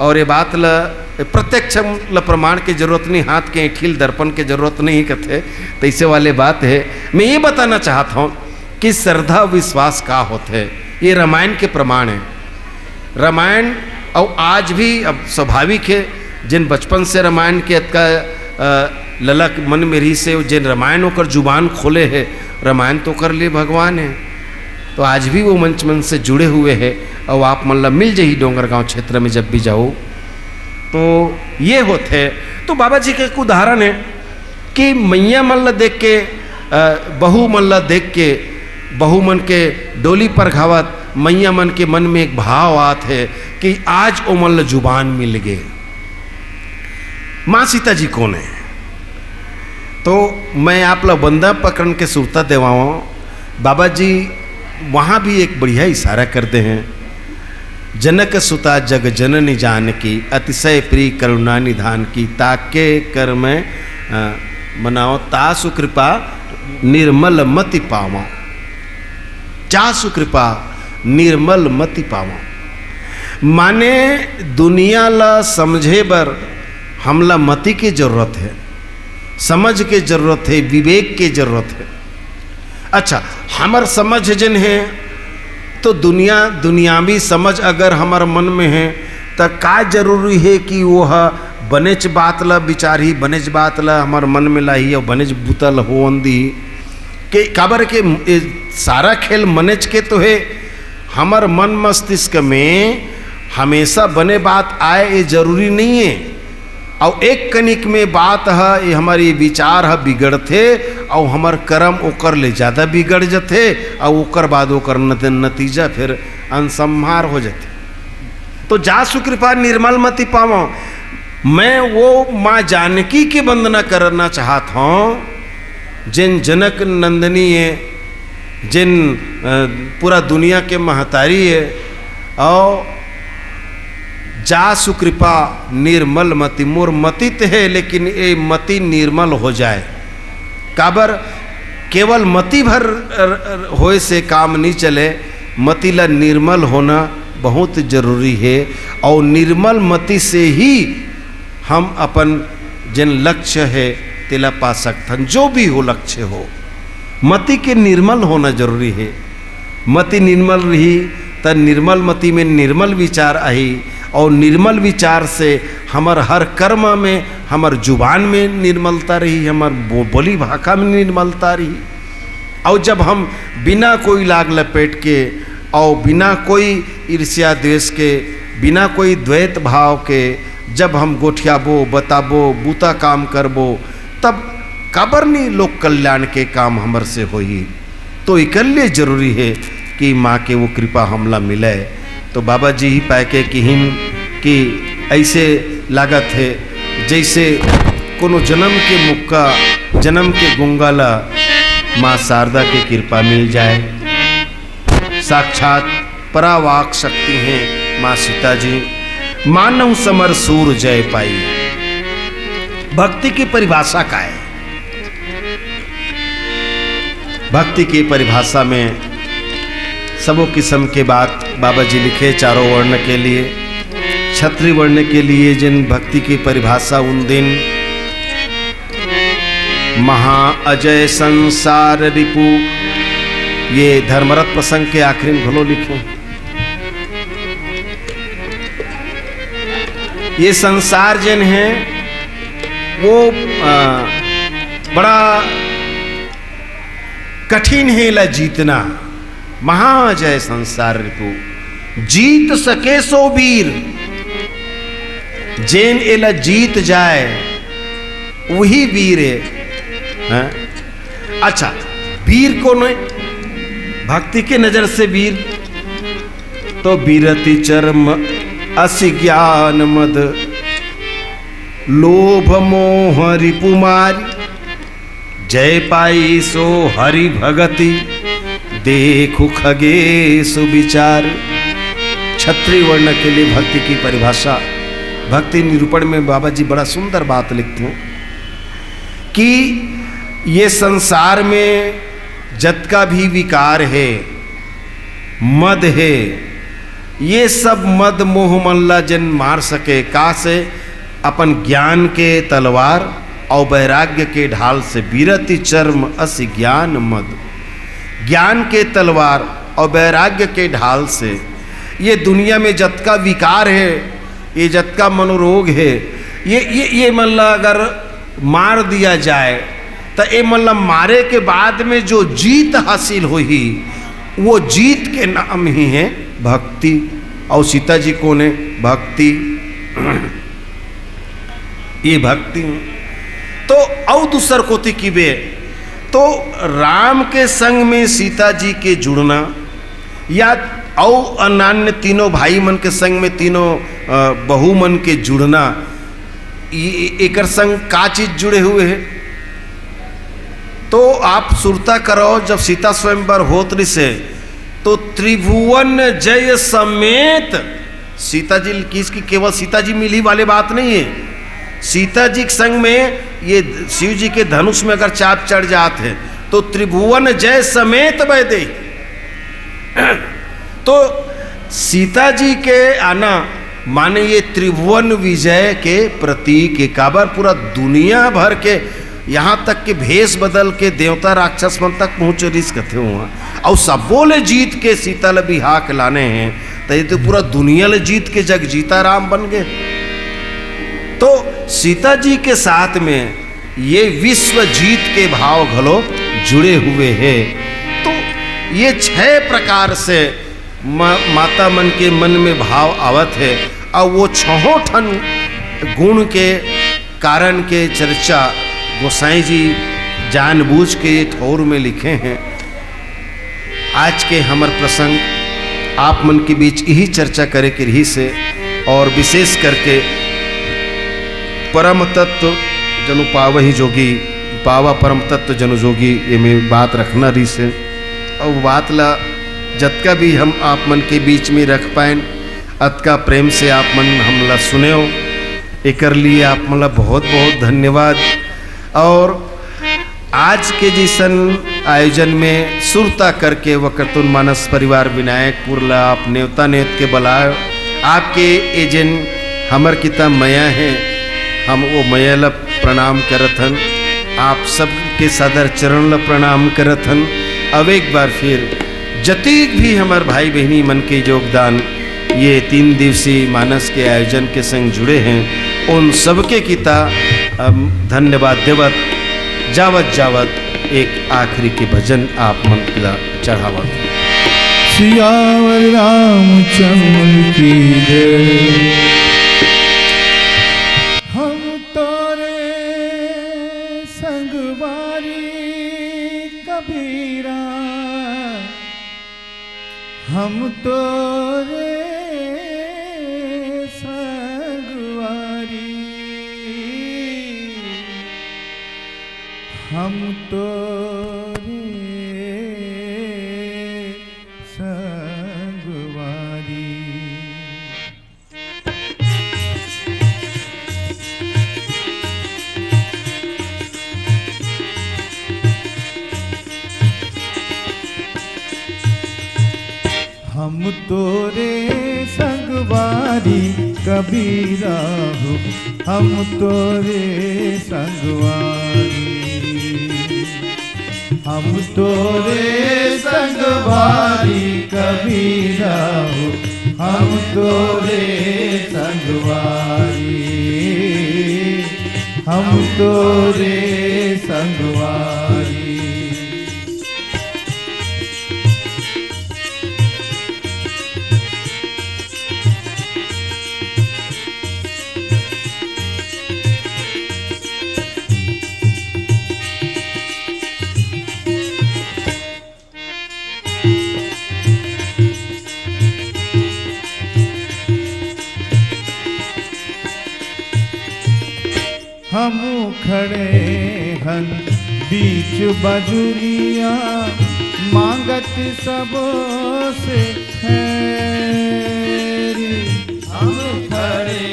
और ये बात ल प्रत्यक्ष ल प्रमाण के जरूरत नहीं, हाथ के ऐंठिल दर्पण के जरूरत नहीं कथे, तैसे वाले बात है। मैं ये बताना चाहत हूँ कि श्रद्धा विश्वास का होथे, ये रामायण के प्रमाण है। रामायण, और आज भी, अब स्वाभाविक है, जिन बचपन से रामायण के अतका, अ, ललक मन में रही से, जिन रामायण ओकर जुबान खोले है, रामायण तो ओकर लिए भगवान है। तो आज भी वो मंच मन से जुड़े हुए है, और आप मन ला मिल जाही डोंगरगांव क्षेत्र में जब भी जाओ। तो ये होथे। तो बाबा जी के एक उदाहरण है कि मैया मन ला देख के, अ, बहू मन ला देख के, बहू मन के डोली परघावत मैया मन के मन में एक भाव आत है कि आज ओ मन ला जुबान मिल गे। माँ सीता जी कौन है? तो मैं आप ला वंदना प्रकरण के सुरता देवाऊँ। बाबा जी वहाँ भी एक बढ़िया इशारा करते हैं, "जनक सुता जग जननी जानकी, अतिशय प्रिय करुणा निधान की, ताके कर मैं, अ, मनाओ, तासु कृपा निर्मल मति पावा।" "जासु कृपा निर्मल मति पावा।" माने दुनिया ला समझे बर हमला मति के जरूरत है, समझ के जरूरत है, विवेक के जरूरत है। अच्छा, हमर समझ जन है, तो दुनिया, दुनियावी समझ अगर हमर मन में है, त का जरूरी है कि वो ह बनेच बात ला विचारही, बनेच बात ला हमर मन में लाही और बनेच बुता ला होवन दी? के काबर के ए सारा खेल मनेच के तो है। हमर मन मस्तिष्क में हमेशा बने बात आए, ये जरूरी नहीं है। और एक कनिक में बात ह, ये हमारी विचार ह बिगड़थे, और हमर कर्म ओकर ले ज्यादा बिगड़ जथे, और ओकर बाद ओकर नत-, नतीजा फिर अनसंहार हो जथे। तो जा सुकृपा निर्मल मति पावं। मैं वो माँ जानकी के वंदना करना चाहत हौं, जेन जनक नंदनी ए, जेन, अ, पूरा दुनिया के महतारी ए, अउ जा सुकृपा निर्मल मति, मोर मति त हे, लेकिन ए मति निर्मल हो जाए। काबर, केवल मति भर, अ, अ, होए से काम नहीं चले, मति ला निर्मल होना बहुत जरूरी हे, अउ निर्मल मति से ही हम अपन जेन लक्ष्य हे, तेला पा सकथन। जो भी हो लक्ष्य हो, मति के निर्मल होना जरूरी हे। मति निर्मल रही, त निर्मल मति में निर्मल विचार आही, अउ निर्मल विचार से हमर हर कर्म में, हमर जुबान में निर्मलता रही, हमर बो-, बोली भाखा में निर्मलता रही। अउ जब हम बिना कोई लाग लपेट के, अउ बिना कोई ईर्ष्या द्वेष के, बिना कोई द्वैत भाव के, जब हम गोठियाबो, बताबो, बूता काम करबो, तब काबर नहीं लोक कल्याण के काम हमर से होही? तो इकर लिए जरूरी हे कि माँ के वो कृपा हमला मिले। तो बाबा जी ही पाए के किहिन कि ऐसे लागत हे, जैसे कोनो जन्म के मुक्का, जन्म के गुंगा ला माँ शारदा के कृपा मिल जाए। साक्षात परावाक शक्ति हे माँ सीता जी। मानव समर सूर जय पाई। भक्ति की परिभाषा का हे? भक्ति की परिभाषा में सबो किस्म के बात बाबा जी लिखे, चारों वर्ण के लिए। क्षत्रिय वर्ण के लिए जिन भक्ति की परिभाषा उन दिन महा अजय संसार रिपु, ये धर्मरथ प्रसंग के आखिरी में घलो लिखे। ये संसार जेन हे, वो, अ, बड़ा कठिन हे एला जीतना। महाजय संसार रिपु, जीत सके सो वीर, जेन एला जीत जाए, वही वीर हे। हैं? अच्छा, वीर कोन हे? भक्ति के नजर से वीर तो बिरति चर्म असि ज्ञान मद, लोभ मोह रिपु मारी, जय पाई सो हरि भगति, देखु खगेसु विचार। क्षत्रिय वर्ण के लिए भक्ति की परिभाषा, भक्ति निरूपण में बाबा जी बड़ा सुंदर बात लिखते हैं कि ये संसार में जतका भी विकार हे, मद हे, ये सब मद मोह मन ला जेन मार सके, का से? अपन ज्ञान के तलवार अउ वैराग्य के ढाल से। बिरति चर्म असि ज्ञान मद, ज्ञान के तलवार अउ वैराग्य के ढाल से ये दुनिया में जतका विकार हे, ये जतका मनोरोग हे, ये, ये, ये मन ला अगर मार दिया जाए, त ए मन ला मारे के बाद में जो जीत हासिल होही, वो जीत के नाम ही हे भक्ति। अउ सीता जी कोन हे? भक्ति। ये भक्ति हे। तो अउ दूसर कोती किबे, तो राम के संग में सीता जी के जुड़ना, या अउ अन्य तीनों भाई मन के संग में तीनों, अ, बहू मन के जुड़ना, ये, एकर संग का चीज जुड़े हुए हे? तो आप सुरता करो, जब सीता स्वयंवर होत रिसे, तो त्रिभुवन जय समेत सीता जी किस की, केवल सीता जी मिली वाले बात नहीं हे। सीता जी के संग में ये शिव जी के धनुष में अगर चाप चढ़ जात हे, तो त्रिभुवन जय समेत वैदेही। तो सीता जी के आना माने ये त्रिभुवन विजय के प्रतीक हे। काबर? पूरा दुनिया भर के, यहाँ तक के भेष बदल के देवता राक्षस मन तक पहुँच रिस कथे हुआ, अउ सबो ले जीत के सीता ल बिहा के लाने हे, त ये तो पूरा दुनिया ले जीत के जग जीता राम बन गए। तो सीता जी के साथ में ये विश्व जीत के भाव घलो जुड़े हुए हे। तो ये छह प्रकार से म-, माता मन के मन में भाव आवत हे, अउ वो छहों ठन गुण के कारण के चर्चा गोसाई जी जानबूझ के ये ठौर में लिखे हैं। आज के हमर प्रसंग आप मन के बीच यही चर्चा करे के रहिस हे। और विशेष करके परम तत्व जनु पावहि जोगी, पावा परम तत्व जनु जोगी, एमे बात रखना रहिस हे। अउ बात ला जतका भी हम आप मन के बीच में रख पाएन, अतका प्रेम से आप मन हमला सुनेव, एकर लिए आप मन ला बहुत बहुत धन्यवाद। और आज के जइसन आयोजन में सुरता करके वक्रतुंड मानस परिवार विनायकपुर ला आप नेवता नेवत के बलाय। आपके ए जेन हमर किता मया हे, हम वो मया ला प्रणाम करत हन, आप सबके सादर चरण ला प्रणाम करत हन। अब एक बार फिर जतिक भी हमर भाई बहिनी मन के योगदान ये तीन दिवसीय मानस के आयोजन के संग जुड़े हे, उन सबके किता, अम, धन्यवाद देवत जावत जावत एक आखिरी के भजन आप मन ला चढ़ावत। सियावर रामचंद्र की जय। हम तोरे संगवारी कबीरा, हम तोरे संगवारी, हम तोरे संगवारी। हम तोरे संगवारी कबीरा हो, हम तोरे संगवारी। हम तोरे संगवारी कबीरा हो, हम तोरे संगवारी, हम तोरे संगवारी। हम खड़े हन बीच बजुरिया, मांगत सबो से खैर। हम खड़े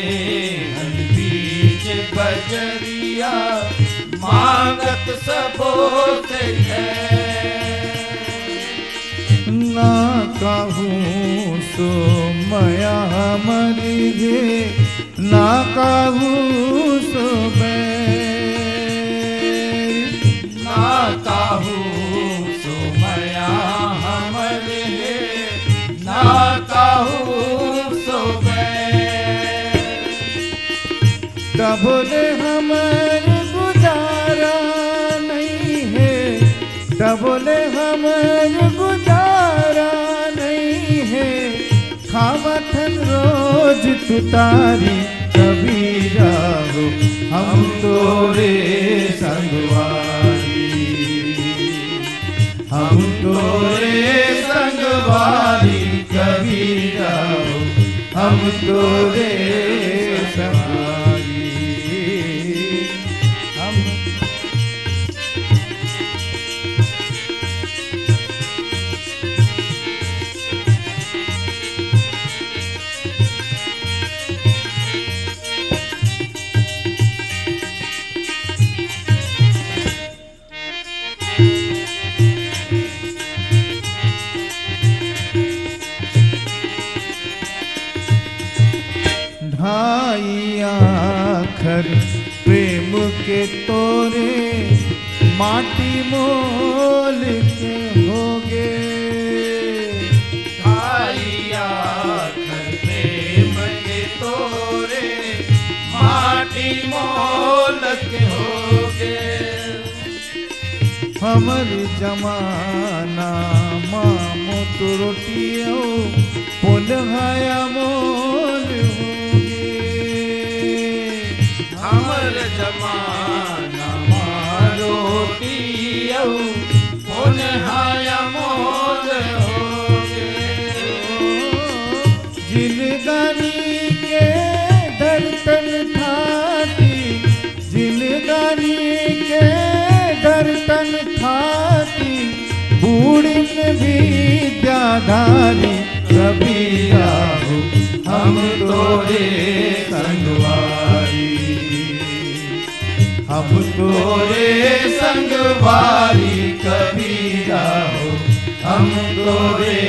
हन बीच बजरिया, मांगत सबो से खैर। ना कहूँ सो मया हमर हे, ना कहूँ सो बैर। ना कहूँ सो मया हमर हे, ना कहूँ सो बैर। तब ले हमर गुजारा नहीं हे, तब ले हमर गुजारा नहीं हे। खावत हन रोज तुतारी कबीरा हो, हम तोरे संगवारी। हम तोरे संगवारी कबीरा हो, हम तोरे संगवारी। हम ढाई आखर प्रेम के तोरे माटी मोल के होगे। ढाई आखर प्रेम के तोरे माटी मोल के होगे। हमर जमाना मा मोट रोटी अउ पोलहाया मोल होगे। हमर जमाना मा रोटी अउ पोलहाया मोल होगे। जिनगानी के विद्याधारी कबीरा हो, हम तोरे संगवारी। हम तोरे संगवारी कबीरा हो, हम तोरे